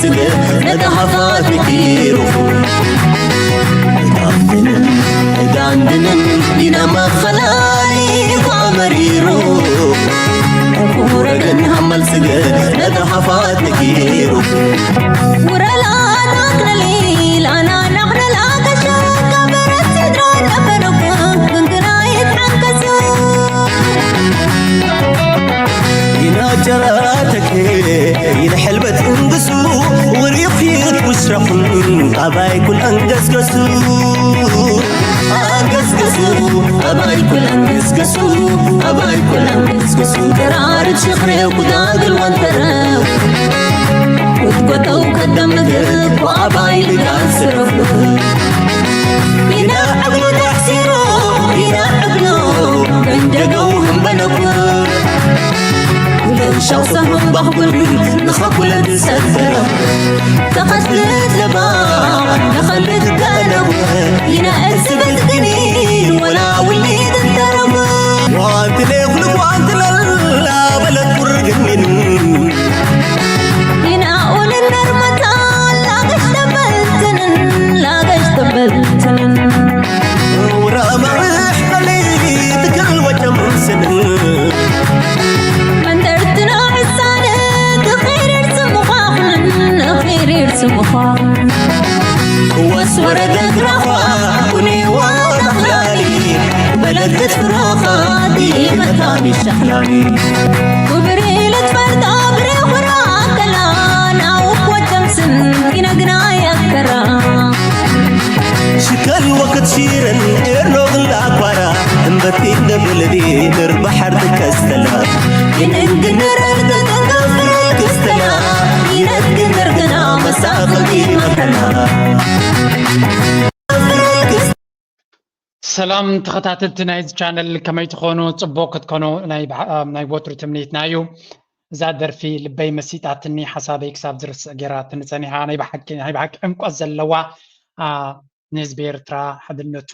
ስለ ነታ ሃፋት ምሒሩ። እዳንድንን እዳንድንን ኢና መኸላሊ እኳ መሪሩ። ኩረገን ሃመል ስገ ነታ ሃፋት ምሒሩ። ውረላ ናክነሊ ላና ናክነላ ከሸካ በረት ስድራ ነበረኩ ግንግና ይትሓንከሱ። ኢና ጀራተክ ይንሕልበት እንግሱ ውሪኺት ውስረኹን ኣባይ ኩል ኣንገስገሱ። ኣንገስገሱ ኣባይ ኩል ኣንገስገሱ ኣባይ ኩል ኣንገስገሱ። ተራርት ሽኽሬው ኩዳግል ወንተረው ክትጎተው ከደምግብ ኣባይ ልጋን ስረፉ። ኢና ዕግሉ ተሕሲሩ ኢና ዕግሉ መንደገው ህንበለኩ። ለሻው ሰሙን ባህጉን ንኸኩለን ሰገረ ተኸትልት ለባ ንኸልት ገለቡ። ኢና እዝብል ግኒ ወላ ውሊድ እንተረቡ። ዋንትለ ኩሉ ዋንትለላ በለት ቁርግኒን ኢና ኡልን ነርመታ ላገሽ ተበልትንን ላገሽ ተበልትንን። ውራ ማርሕ በሊ ትክል ወጨም ስንን። መንደርትና ዕሳነ ትኺርር ስምዃኹንን ኺርር ስምዃኹን። ወስ ወረደ ግራኻ ኩኒ ዋላ ኽላሊ በለገት ፍራኻ ዲመታኒ ሸሕላኒ። ክብሪ ልትፈርዶ ብሬኹራ ከላን ኣውኮ ጀምስን ይነግና ያከራ። ሽከል ወክት ሺርን ኤርኖግን ላኳራ እምበቲ እንደብልዲ ንርባሓር ትከስተላ። ይንንግንር እርግን እንገፍር ክስተላ። ይነግንር ግና መሳቕልቲ መከላ። ሰላም ተኸታተልቲ ናይዚ ቻነል፣ ከመይ ትኾኑ? ጽቡቕ ክትኮኑ ናይ ብሓ-፣ ናይ ወትሩ ትምኒትና እዩ። እዛ ደርፊ ልበይ መሲጣትኒ፣ ሓሳበይ ክሳብ ዝርስዕ ጌራትኒ ጸኒሓ። ናይ ብሓቂ፣ ናይ ብሓቂ ዕምቆት ዘለዋ፣ ኣ፣ ንህዝቢ ኤርትራ ሓድነቱ፣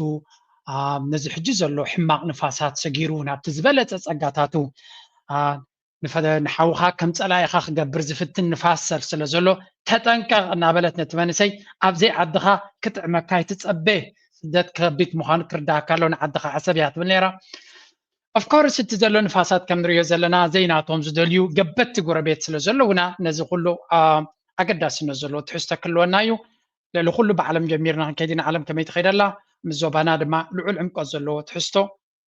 ኣ፣ ነዚ ሕጂ ዘሎ ሕማቕ ንፋሳት ሰጊሩ ናብቲ ዝበለጸ ጸጋታቱ፣ ኣ፣ ንፈ-፣ ንሓውኻ ከም ጸላኢኻ ክገብር ዝፍትን ንፋስ ሰብ ስለ ዘሎ፣ ተጠንቀቕ እናበለት ነቲ መንእሰይ፣ ኣብ ዘይዓድኻ ክጥዕመካ ኣይትጸበ። ስደት ከቢድ ምዃኑ ክርዳእካ ኣሎ፣ ንዓድኻ ሕሰብ እያ ትብል ነይራ። ኦፍኮርስ፣ እቲ ዘሎ ንፋሳት ከም ንሪኦ ዘለና ዘይናቶም ዝደልዩ ገበትቲ ጎረቤት ስለ ዘለውና፣ ነዚ ኩሉ፣ ኣ፣ ኣገዳስነት ዘለዎ ትሕዝቶ ክህልወና እዩ። ልዕሊ ኩሉ ብዓለም ጀሚርና ክንከይድ ኢና። ዓለም ከመይ ትኸይድ ኣላ? ምስ ዞባና ድማ ልዑል ዕምቆት ዘለዎ ትሕዝቶ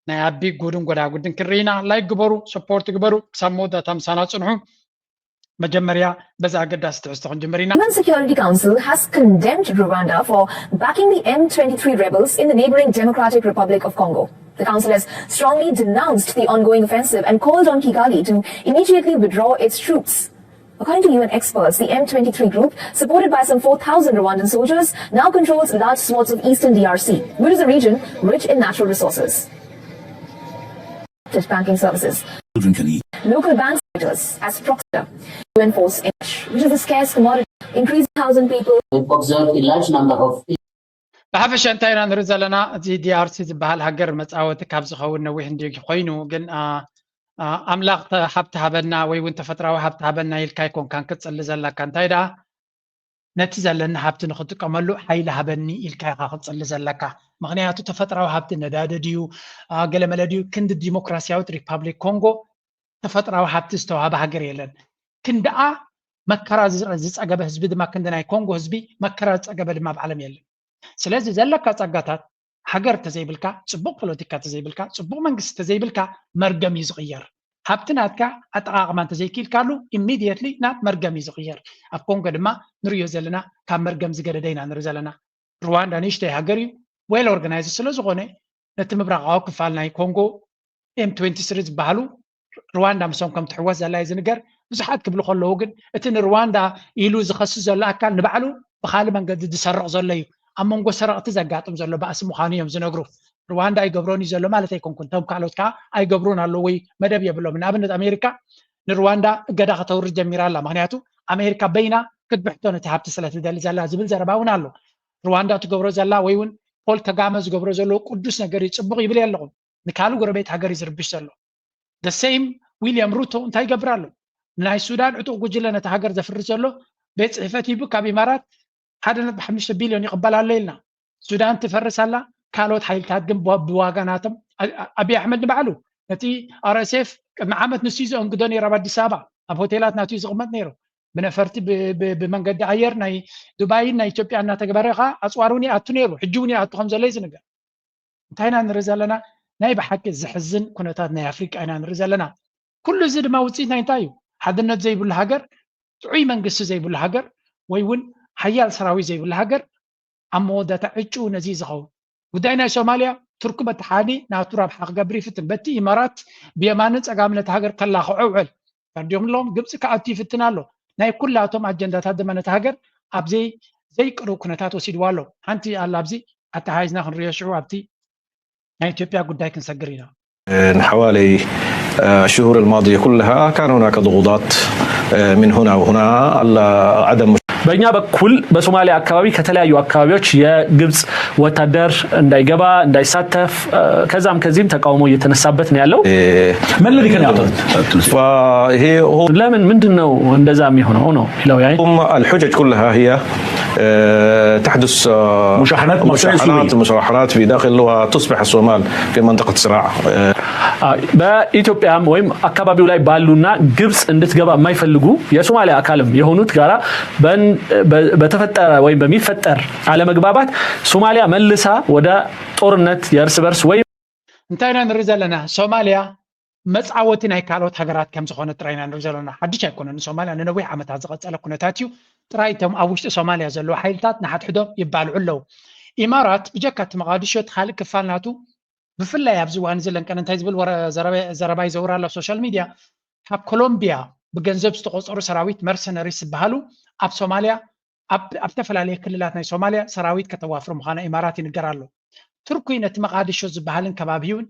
ናይ ኣቢ ጉድን ጎዳጉድን ክንርኢ ኢና። ላይክ ግበሩ፣ ሰፖርት ግበሩ፣ ክሳብ መወዳእታ ምሳና ጽንሑ። መጀመርያ በዛ ኣገዳሲ ትሕዝቶ ክንጅምር ኢና። Human Security Council has condemned Rwanda for backing the M twenty-three rebels in the neighboring Democratic Republic of Congo. The council has strongly denounced the ongoing offensive and called on Kigali to immediately withdraw its troops. According to U N experts, the M twenty-three group, supported by some four thousand Rwandan soldiers, now controls large swaths of eastern D R C, which is a region rich in natural resources. Banking services. Children can eat. Local bank sectors as proxy. U N force in, which is a scarce commodity, increasing thousand people. We've observed a large number of ብሓፈሻ እንታይ ኢና ንርኢ ዘለና? እዚ ዲ ኣር ሲ ዝበሃል ሃገር መጻወቲ ካብ ዝኸውን ነዊሕ እንዲ ኮይኑ፣ ግን፣ ኣ፣ ኣ፣ ኣምላኽ ተ-፣ ሃብቲ ሃበና ወይ እውን ተፈጥራዊ ሃብቲ ሃበና ኢልካ ኣይኮንካን ክትጽሊ ዘለካ። እንታይ ደኣ፣ ነቲ ዘለኒ ሃብቲ ንኽጥቀመሉ ሓይሊ ሃበኒ ኢልካ ኢኻ ክትጽሊ ዘለካ። ምኽንያቱ ተፈጥራዊ ሃብቲ ነዳዲ ድዩ፣ ኣ፣ ገለመለ ድዩ? ክንዲ ዲሞክራሲያዊት ሪፓብሊክ ኮንጎ ተፈጥራዊ ሃብቲ ዝተዋህበ ሃገር የለን። ክንድኣ መከራ ዝረ-፣ ዝጸገበ ህዝቢ ድማ ክንዲ ናይ ኮንጎ ህዝቢ መከራ ዝጸገበ ድማ ኣብ ዓለም የለን። ስለዚ ዘለካ ጸጋታት፣ ሃገር ተዘይብልካ፣ ጽቡቕ ፖለቲካ ተዘይብልካ፣ ጽቡቕ መንግስቲ ተዘይብልካ፣ መርገም እዩ ዝቕየር። ሃብቲ ናትካ ኣጠቓቕማ እንተዘይክኢልካሉ፣ ኢሚድየትሊ ናብ መርገም እዩ ዝቕየር። ኣብ ኮንጎ ድማ ንርእዮ ዘለና ካብ መርገም ዝገደደ ኢና ንርኢ ዘለና። ሩዋንዳ ንእሽተይ ሃገር እዩ፣ ዌል ኦርጋናይዝድ ስለ ዝኾነ፣ ነቲ ምብራቓዊ ክፋል ናይ ኮንጎ ኤም ትዌንቲ ስሪ ዝበሃሉ ሩዋንዳ ምስኦም ከም ትሕወስ ዘላ እዩ ዝንገር። ብዙሓት ክብሉ ከለዉ ግን፣ እቲ ንሩዋንዳ ኢሉ ዝኸስስ ዘሎ ኣካል ንባዕሉ ብኻልእ መንገዲ ዝሰርቕ ዘሎ እዩ። ኣብ መንጎ ሰረቕቲ ዘጋጥም ዘሎ ባእሲ ምዃኑ እዮም ዝነግሩ። ሩዋንዳ ኣይገብሮን እዩ ዘሎ ማለት ኣይኮንኩን። እቶም ካልኦት ከኣ ኣይገብሩን ኣለዉ ወይ መደብ የብሎም። ንኣብነት ኣሜሪካ ንሩዋንዳ እገዳ ከተውርድ ጀሚራ ኣላ። ምኽንያቱ ኣሜሪካ በይና ክትብሕቶ ነቲ ሃብቲ ስለ ትደሊ ዘላ ዝብል ዘረባ እውን ኣሎ። ሩዋንዳ ትገብሮ ዘላ ወይ እውን ፖል ከጋመ ዝገብሮ ዘሎ ቅዱስ ነገር እዩ፣ ጽቡቕ ይብል የለኹም። ንካልእ ጎረቤት ሃገር እዩ ዝርብሽ ዘሎ። The same ዊልያም ሩቶ እንታይ ይገብር ኣሎ? ናይ ሱዳን ዕጡቕ ጉጅለ ነቲ ሃገር ዘፍርስ ዘሎ ቤት ጽሕፈት ሂቡ ካብ ኢማራት ሓደ ነጥቢ ሓሙሽተ ቢልዮን ይቕበል ኣሎ ኢልና። ሱዳን ትፈርስ ኣላ። ካልኦት ሓይልታት ግን ብዋ- ብዋጋ ናቶም ኣ- ኣ- ኣብይ ኣሕመድ ንባዕሉ ነቲ ኣር ኤስ ኤፍ ቅድሚ ዓመት ንሱ እዩ ዘእንግዶ ነይሩ ኣብ ኣዲስ ኣበባ ኣብ ሆቴላት ናቱ እዩ ዝቕመጥ ነይሩ። ብነፈርቲ ብ- ብ- ብመንገዲ ኣየር ናይ ዱባይን ናይ ኢትዮጵያ እናተግበረ ከዓ ኣፅዋር እውን ይኣቱ ነይሩ፣ ሕጂ እውን ይኣቱ ከም ዘሎ እዩ ዝንገር። እንታይ ኢና ንርኢ ዘለና? ናይ ብሓቂ ዘሕዝን ኩነታት ናይ ኣፍሪቃ ኢና ንርኢ ዘለና። ኩሉ እዚ ድማ ውፅኢት ናይ እንታይ እዩ? ሓድነት ዘይብሉ ሃገር፣ ጥዑይ መንግስቲ ዘይብሉ ሃገር፣ ወይ እውን ሓያል ሰራዊት ዘይብሉ ሃገር ኣብ መወዳእታ ዕጭኡ ነዚ እዩ ዝኸውን። ጉዳይ ናይ ሶማልያ ቱርኪ በቲ ሓዲ ናቱ ረብሓ ክገብር ይፍትን፣ በቲ ኢማራት ብየማንን ፀጋምን ነቲ ሃገር ከላኽዖ ውዕል ፈርዲዮም ኣለዎም። ግብፂ ክኣቱ ይፍትን ኣሎ። ናይ ኩላቶም ኣጀንዳታት ድማ ነቲ ሃገር ኣብ ዘይ ዘይቅሩብ ኩነታት ወሲድዋ ኣሎ። ሓንቲ ኣላ ኣብዚ ኣተሓሒዝና ክንሪኦ ሽዑ ኣብቲ ናይ ኢትዮጵያ ጉዳይ ክንሰግር ኢና። من حوالي الشهور الماضية كلها كان هناك ضغوطات من هنا وهنا على عدم በእኛ በኩል በሶማሊያ አካባቢ ከተለያዩ አካባቢዎች የግብፅ ወታደር እንዳይገባ እንዳይሳተፍ ከዛም ከዚህም ተቃውሞ እየተነሳበት ነው ያለው። ما الذي كان يعترض؟ فهي هو ለምን ምንድን ነው እንደዛ የሚሆነው ነው ይለው ያ هم الحجج كلها هي آه، تحدث آه، مشاحنات مع الشرعية السورية. مشاحنات مشاحنات في داخل وتصبح الصومال في منطقة صراع آه، በኢትዮጵያም ወይም አካባቢው ላይ ባሉና ግብፅ እንድትገባ የማይፈልጉ የሶማሊያ አካልም የሆኑት ጋራ በን- በ- በተፈጠረ ወይም በሚፈጠር አለመግባባት ሶማሊያ መልሳ ወደ ጦርነት የእርስ በርስ ወይም እንታይ ኢና ንርኢ ዘለና? ሶማልያ መፃወቲ ናይ ካልኦት ሃገራት ከም ዝኾነ ጥራይ ኢና ንርኢ ዘለና። ሓድሽ ኣይኮነን። ንሶማልያ ንነዊሕ ዓመታት ዝቐፀለ ኩነታት እዩ። ጥራይ እቶም ኣብ ውሽጢ ሶማልያ ዘለዉ ሓይልታት ንሓድሕዶም ይባልዑ ኣለዉ። ኢማራት ብጀካ እቲ መቓድሾ እቲ ካልእ ክፋል ናቱ ብፍላይ ኣብዚ እዋን እዚ ለንቀን እንታይ ዝብል ወረ- ዘረባ- ዘረባ ይዘውር ኣሎ ኣብ ሶሻል ሚድያ። ካብ ኮሎምቢያ ብገንዘብ ዝተቆፀሩ ሰራዊት መርሰነሪስ ዝበሃሉ ኣብ ሶማልያ ኣብ ኣብ ዝተፈላለየ ክልላት ናይ ሶማልያ ሰራዊት ከተዋፍር ምዃና ኢማራት ይንገር ኣሎ። ቱርኪ ነቲ መቓድሾ ዝበሃልን ከባቢውን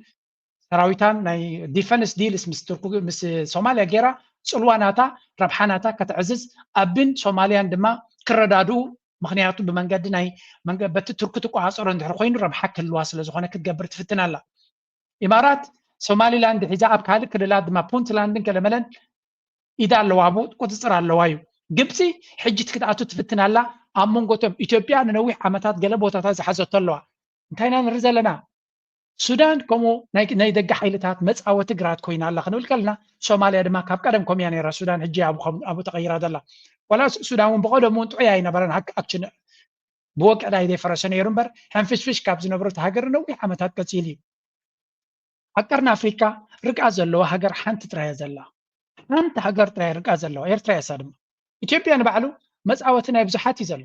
ሰራዊታን ናይ ዲፈንስ ዲልስ ምስ ቱርኪ ምስ ሶማልያ ገይራ ፅልዋ ናታ ረብሓ ናታ ከተዕዝዝ ኣብን ሶማልያን ድማ ክረዳድኡ ምክንያቱ ብመንገዲ ናይ መንገ- በቲ ቱርኪ ትቆፃፀሮ እንድሕር ኮይኑ ረብሓ ክህልዋ ስለዝኾነ ክትገብር ትፍትን ኣላ። ኢማራት ሶማሊላንድ ሒዛ ኣብ ካልእ ክልላት ድማ ፑንትላንድን ገለመለን ኢዳ ኣለዋ፣ ኣብኡ ቁፅፅር ኣለዋ እዩ። ግብፂ ሕጂ ክትኣቱ ትፍትን ኣላ። ኣብ መንጎቶም ኢትዮጵያ ንነዊሕ ዓመታት ገለ ቦታታት ዝሓዘቶ ኣለዋ። እንታይ ኢና ንርኢ ዘለና? ሱዳን ከምኡ ናይ ናይ ደገ ሓይልታት መፃወቲ ግራት ኮይና ኣላ ክንብል ከለና ሶማልያ ድማ ካብ ቀደም ከምያ ነይራ። ሱዳን ሕጂ ኣብኡ ተቐይራ ዘላ ዋላ ሱዳን እውን ብቐደሙ እውን ጥዑይ ኣይነበረን። ኣክችን ብወቀዳ ዘይፈረሰ ነይሩ እምበር ሕንፍሽፍሽ ካብ ዝነብሩ እቲ ሃገር ነዊሕ ዓመታት ቀፂሉ እዩ። ኣብ ቀርኒ ኣፍሪካ ርግኣ ዘለዋ ሃገር ሓንቲ ጥራይ እያ ዘላ። ሓንቲ ሃገር ጥራይ ርግኣ ዘለዋ ኤርትራ እያ። እሳ ድማ ኢትዮጵያ ንባዕሉ መፃወቲ ናይ ብዙሓት እዩ ዘሎ።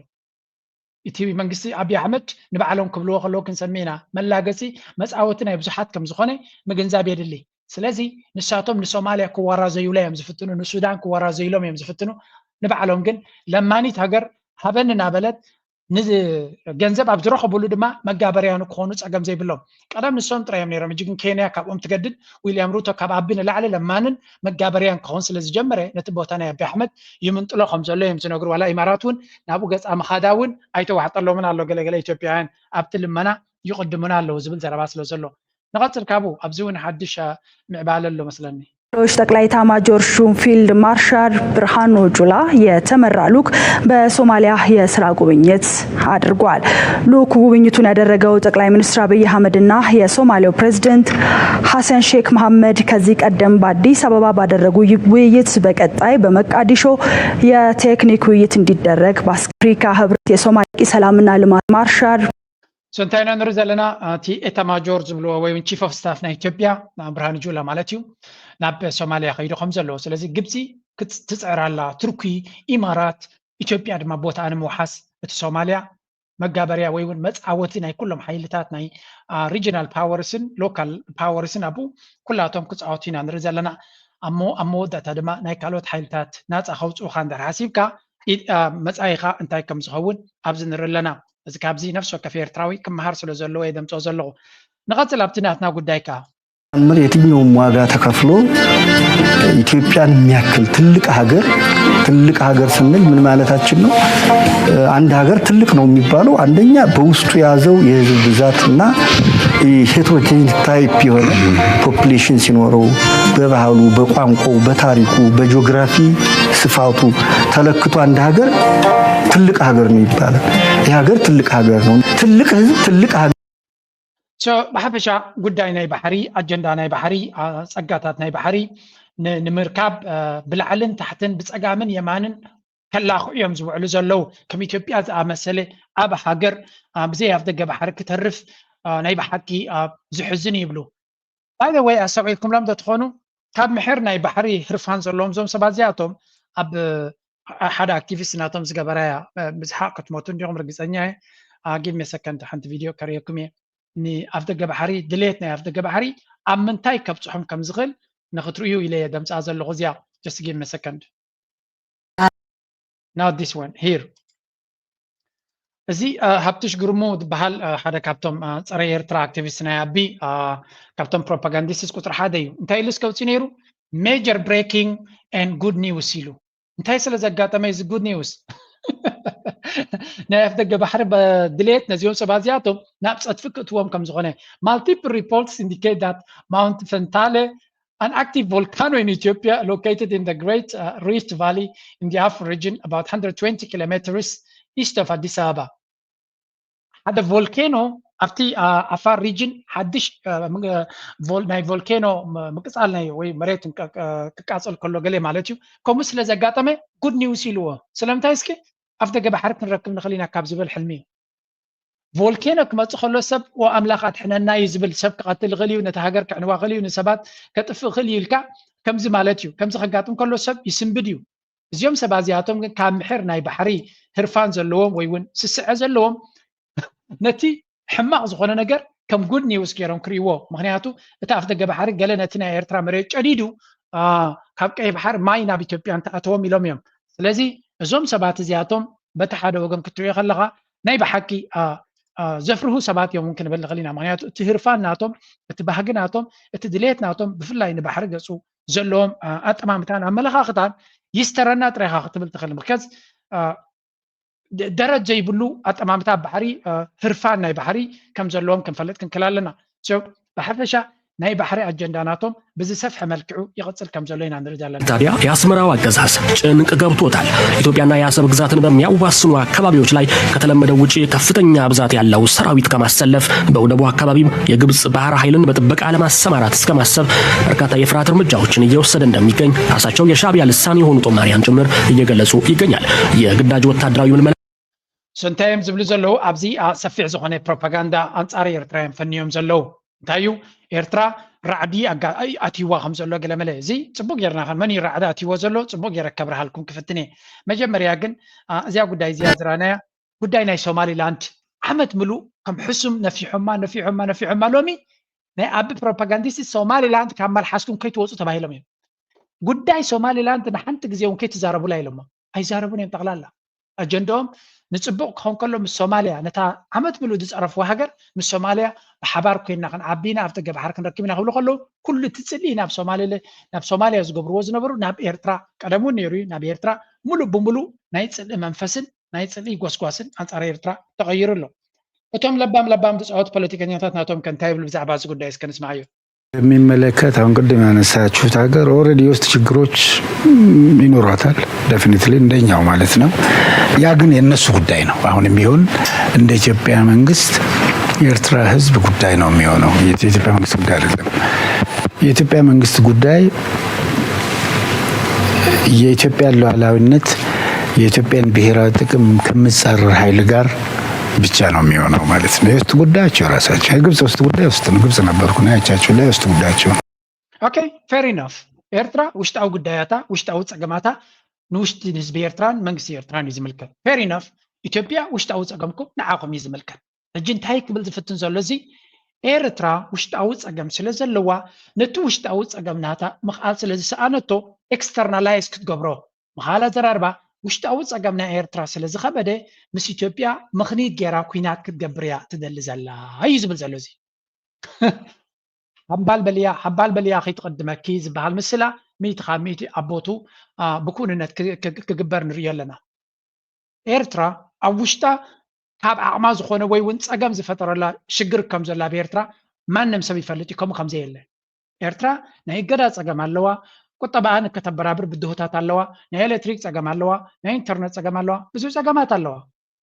እቲ መንግስቲ ኣብይ ኣሕመድ ንባዕሎም ክብልዎ ከለዉ ክንሰምዕ ኢና። መላገፂ መፃወቲ ናይ ብዙሓት ከም ዝኾነ ምግንዛብ የድሊ። ስለዚ ንሳቶም ንሶማልያ ክወራዘዩላ እዮም ዝፍትኑ፣ ንሱዳን ክወራዘዩሎም እዮም ዝፍትኑ። ንባዕሎም ግን ለማኒት ሃገር ሃበኒ እናበለት ንገንዘብ ኣብ ዝረኸብሉ ድማ መጋበርያ ንክኾኑ ፀገም ዘይብሎም። ቀደም ንሶም ጥራይ እዮም ነይሮም። ሕጂ ግን ኬንያ ካብኦም ትገድድ። ዊልያም ሩቶ ካብ ኣቢ ንላዕሊ ለማንን መጋበርያን ክኸውን ስለ ዝጀመረ ነቲ ቦታ ናይ ኣቢ ኣሕመድ ይምንጥሎ ከም ዘሎ እዮም ዝነግሩ። ዋላ ኢማራት እውን ናብኡ ገፃ ምኻዳ እውን ኣይተዋሕጠሎምን ኣሎ። ገለገለ ኢትዮጵያውያን ኣብቲ ልመና ይቕድሙና ኣለዉ ዝብል ዘረባ ስለ ዘሎ ንቐፅል። ካብኡ ኣብዚ እውን ሓድሽ ምዕባለ ኣሎ መስለኒ። ሌሎች ጠቅላይ ኤታማዦር ሹም ፊልድ ማርሻል ብርሃኑ ጁላ የተመራ ልዑክ በሶማሊያ የስራ ጉብኝት አድርጓል። ልዑኩ ጉብኝቱን ያደረገው ጠቅላይ ሚኒስትር አብይ አህመድና የሶማሊያው ፕሬዝደንት ሐሰን ሼክ መሐመድ ከዚህ ቀደም በአዲስ አበባ ባደረጉ ውይይት በቀጣይ በመቃዲሾ የቴክኒክ ውይይት እንዲደረግ በአፍሪካ ህብረት የሶማሊያ ሰላምና ልማት ማርሻል So እንታይ ኢና ንርኢ ዘለና? እቲ ኤታማጆር ዝብልዎ ወይ እውን ቺፍ ኦፍ ስታፍ ናይ ኢትዮጵያ ብርሃኑ ጁላ ማለት እዩ ናብ ሶማልያ ከይዱ ከም ዘለዎ። ስለዚ ግብፂ ክትፅዕር ኣላ፣ ቱርኪ፣ ኢማራት፣ ኢትዮጵያ ድማ ቦታኣ ንምውሓስ እቲ ሶማልያ መጋበርያ ወይ እውን መፃወቲ ናይ ኩሎም ሓይልታት ናይ ሪጂናል ፓወርስን ሎካል ፓወርስን ኣብኡ ኩላቶም ክፃወቱ ኢና ንርኢ ዘለና። ኣብ መወዳእታ ድማ ናይ ካልኦት ሓይልታት ናፃ ከውፅኡካ እንድሕር ሓሲብካ መፃኢኻ እንታይ ከም ዝኸውን ኣብዚ ንርኢ ኣለና። እዚ ካብዚ ነፍሲ ወከፍ ኤርትራዊ ክመሃር ስለ ዘለዎ እየ ደምፅኦ ዘለኹ። ንቐፅል ኣብቲ ናትና ጉዳይ ከኣ። ምር የትኛውም ዋጋ ተከፍሎ ኢትዮጵያን የሚያክል ትልቅ ሀገር ትልቅ ሀገር ስንል ምን ማለታችን ነው? አንድ ሀገር ትልቅ ነው የሚባለው አንደኛ በውስጡ የያዘው የህዝብ ብዛትና heterogeneous type የሆነ population ሲኖረው በባህሉ፣ በቋንቋው፣ በታሪኩ፣ በጂኦግራፊ ስፋቱ ተለክቶ አንድ ሀገር ትልቅ ሀገር ነው ይባላል። ይህ ሀገር ትልቅ ሀገር ነው። ትልቅ ህዝብ፣ ትልቅ ሀገር። So ብሓፈሻ ጉዳይ ናይ ባሕሪ፣ ኣጀንዳ ናይ ባሕሪ፣ ጸጋታት ናይ ባሕሪ ንምርካብ ብላዕልን ታሕትን ብጸጋምን የማንን ከላኽዑ እዮም ዝውዕሉ ዘለዉ። ከም ኢትዮጵያ ዝኣመሰለ ዓቢ ሃገር ብዘይ ኣፍደገ ባሕሪ ክተርፍ ናይ ብሓቂ ዝሕዝን ይብሉ። By the way ኣስተውዒልኩምሎም ዶ ትኾኑ? ካብ ምሕር ናይ ባሕሪ ህርፋን ዘለዎም እዞም ሰባት እዚኣቶም ኣብ ሓደ ኣክቲቪስት ናቶም ዝገበራያ ብዝሓቕ ክትሞቱ እንዲኹም ርግፀኛ እየ። Give me a second ሓንቲ ቪድዮ ከርእየኩም እየ። ንኣፍደገ ባሕሪ ድሌት ናይ ኣፍደገ ባሕሪ ኣብ ምንታይ ከብፅሖም ከም ዝኽእል ንክትርእዩ ኢለ እየ ደምፅኣ ዘለኹ እዚኣ። Just give me a second. Now this one here. እዚ ሃብትሽ ግርሙ ዝበሃል ሓደ ካብቶም ፀረ ኤርትራ ኣክቲቪስት ናይ ኣቢ ካብቶም ፕሮፓጋንዲስትስ ቁፅሪ ሓደ እዩ። እንታይ ኢሉ እስከ ውፅእ ነይሩ? Major breaking and good news ኢሉ። እንታይ ስለ ዘጋጠመ እዚ good news? ናይ ኣፍደገ ባሕሪ ድሌት ነዚኦም ሰባት እዚኣቶም ናብ ፀድፊ ክእትዎም ከም ዝኾነ። Multiple reports indicate that Mount Fentale, an active volcano in Ethiopia located in the Great uh, Rift Valley in the Afar region, about one hundred twenty kilometers east of Addis Ababa. ሓደ ቮልኬኖ ኣብቲ ኣፋር ሪጅን ሓድሽ ናይ ቮልኬኖ ምቅፃል ናይ ወይ መሬት ክቃፀል ከሎ ገለ ማለት እዩ። ከምኡ ስለ ዘጋጠመ ጉድ ኒውስ ኢልዎ። ስለምንታይ እስኪ ኣፍደገ ባሕሪ ክንረክብ ንኽእል ኢና ካብ ዝብል ሕልሚ እዩ። ቮልኬኖ ክመፅእ ከሎ ሰብ ኦ ኣምላኽ ኣድሕነና እዩ ዝብል፣ ሰብ ክቐትል ይኽእል እዩ፣ ነቲ ሃገር ክዕንዋ ይኽእል እዩ፣ ንሰባት ከጥፍእ ይኽእል እዩ ኢልካ ከምዚ ማለት እዩ። ከምዚ ከጋጥም ከሎ ሰብ ይስንብድ እዩ። እዚኦም ሰባት እዚኣቶም ግን ካብ ምሕር ናይ ባሕሪ ህርፋን ዘለዎም ወይ እውን ስስዐ ዘለዎም ነቲ ሕማቕ ዝኾነ ነገር ከም ጉድ ኒውስ ገይሮም ክርእይዎ። ምክንያቱ እቲ ኣፍደገ ባሕሪ ገለ ነቲ ናይ ኤርትራ መሬት ጨዲዱ ካብ ቀይ ባሕሪ ማይ ናብ ኢትዮጵያ እንተኣተዎም ኢሎም እዮም። ስለዚ እዞም ሰባት እዚኣቶም በቲ ሓደ ወገን ክትሪኦ ከለኻ ናይ ብሓቂ ዘፍርሁ ሰባት እዮም እውን ክንብል ንኽእል ኢና። ምክንያቱ እቲ ህርፋን ናቶም፣ እቲ ባህጊ ናቶም፣ እቲ ድሌት ናቶም ብፍላይ ንባሕሪ ገፁ ዘለዎም ኣጠማምታን ኣመለኻኽታን ይስተረና ጥራይኻ ክትብል ትኽእል። ምክንያት ደረት ዘይብሉ ኣጠማምታ ባሕሪ ህርፋን ናይ ባሕሪ ከም ዘለዎም ክንፈልጥ ክንክል ኣለና። ብሓፈሻ ናይ ባሕሪ ኣጀንዳ ናቶም ብዝሰፍሐ መልክዑ ይቕፅል ከም ዘሎ ኢና ንርኢ ዘለና። ታዲያ የአስመራው አገዛዝ ጭንቅ ገብቶታል። ኢትዮጵያና የአሰብ ግዛትን በሚያዋስኑ አካባቢዎች ላይ ከተለመደው ውጪ ከፍተኛ ብዛት ያለው ሰራዊት ከማሰለፍ በወደቡ አካባቢም የግብጽ ባህር ኃይልን በጥበቃ ለማሰማራት እስከ ማሰብ በርካታ የፍርሃት እርምጃዎችን እየወሰደ እንደሚገኝ ራሳቸው የሻዕቢያ ልሳን የሆኑ ጦማሪያን ጭምር እየገለጹ ይገኛል። የግዳጅ ወታደራዊ ምልመላ So እንታይ እዮም ዝብሉ ዘለዉ? ኣብዚ ሰፊሕ ዝኾነ ፕሮፓጋንዳ ኣንጻር ኤርትራ እዮም ፈንዮም ዘለዉ። እንታይ እዩ? ኤርትራ ራዕዲ ኣትይዋ ከም ዘሎ ገለመለ። እዚ ጽቡቅ ጌርና ከ መን እዩ ራዕዲ ኣትይዎ ዘሎ? ጽቡቅ ጌረ ከብርሃልኩም ክፍትን እየ። መጀመርያ ግን እዚኣ ጉዳይ እዚኣ ዝራናያ ጉዳይ ናይ ሶማሊላንድ ዓመት ምሉእ ከም ሕሱም ነፊሖማ ነፊሖማ ነፊሖማ ሎሚ ናይ ኣቢ ፕሮፓጋንዲስት ሶማሊላንድ ካብ መልሓስኩም ከይትወፁ ተባሂሎም እዮም። ጉዳይ ሶማሊላንድ ንሓንቲ ግዜ እውን ከይትዛረቡላ ኢሎሞ ኣይዛረቡን እዮም። ጠቕላላ ኣጀንዳኦም ንፅቡቅ ክኸውን ከሎ ምስ ሶማሊያ ነታ ዓመት ምሉእ ዝፀረፍዋ ሃገር ምስ ሶማሊያ ብሓባር ኮይንና ክንዓቢ ኢና ኣብቲ ገባሕር ክንረክብ ኢና ክብሉ ከለዉ ኩሉ እቲ ፅልኢ ናብ ሶማሌ ናብ ሶማሊያ ዝገብርዎ ዝነበሩ ናብ ኤርትራ ቀደም እውን ነይሩ እዩ። ናብ ኤርትራ ሙሉእ ብሙሉእ ናይ ፅልኢ መንፈስን ናይ ፅልኢ ጎስጓስን ኣንፃር ኤርትራ ተቐይሩ ኣሎ። እቶም ለባም ለባም ዝፃወቱ ፖለቲከኛታት ናቶም ከ እንታይ ይብሉ ብዛዕባ እዚ ጉዳይ እስከ ንስማዓዮ። የሚመለከት አሁን ቅድም ያነሳችሁት ሀገር already የውስጥ ችግሮች ይኖሯታል definitely እንደኛው ማለት ነው። ያ ግን የነሱ ጉዳይ ነው። አሁንም ቢሆን እንደ ኢትዮጵያ መንግስት የኤርትራ ህዝብ ጉዳይ ነው የሚሆነው። የኢትዮጵያ መንግስት ጉዳይ አይደለም። የኢትዮጵያ መንግስት ጉዳይ የኢትዮጵያን ሉዓላዊነት የኢትዮጵያን ብሔራዊ ጥቅም ከሚጻረር ኃይል ጋር ብቻ ነው የሚሆነው ማለት ነው። የውስጥ ጉዳያቸው የራሳቸው የግብጽ ውስጥ ጉዳይ ውስጥ ነው። ግብጽ ነበርኩ ነው ያቻቸው ላይ ውስጥ ጉዳያቸው ነው። Okay, fair enough. ኤርትራ ውሽጣዊ ጉዳያታ ውሽጣዊ ጸገማታ ንውሽጢ ህዝቢ ኤርትራን መንግስቲ ኤርትራን እዩ ዝምልከት። Fair enough. ኢትዮጵያ ውሽጣዊ ጸገምኩም ንዓኹም እዩ ዝምልከት። ሕጂ እንታይ ክብል ዝፍትን ዘሎ እዚ ኤርትራ ውሽጣዊ ጸገም ስለ ዘለዋ ነቲ ውሽጣዊ ጸገም ናታ ምኽኣል ስለ ዝሰኣነቶ externalize ክትገብሮ ምኽኣል ኣዘራርባ ውሽጣዊ ጸገም ናይ ኤርትራ ስለ ዝኸበደ ምስ ኢትዮጵያ ምኽኒት ጌራ ኲናት ክትገብር እያ ትደሊ ዘላ እዩ ዝብል ዘሎ እዚ። ሓምባል በልያ ሓምባል በልያ ከይትቕድመኪ ዝበሃል ምስላ ሚእቲ ካብ ሚእቲ ኣብ ቦቱ ብኩንነት ክግበር ንርእዮ ኣለና። ኤርትራ ኣብ ውሽጣ ካብ ዓቕማ ዝኾነ ወይ እውን ጸገም ዝፈጠረላ ሽግር ከም ዘሎ ኣብ ኤርትራ ማንም ሰብ ይፈልጥ እዩ። ከምኡ ከም ዘየለ ኤርትራ ናይ እገዳ ጸገም ኣለዋ። ቁጠባኣን ከተበራብር ብድሆታት ኣለዋ። ናይ ኤሌክትሪክ ፀገም ኣለዋ፣ ናይ ኢንተርነት ፀገም ኣለዋ፣ ብዙሕ ፀገማት ኣለዋ።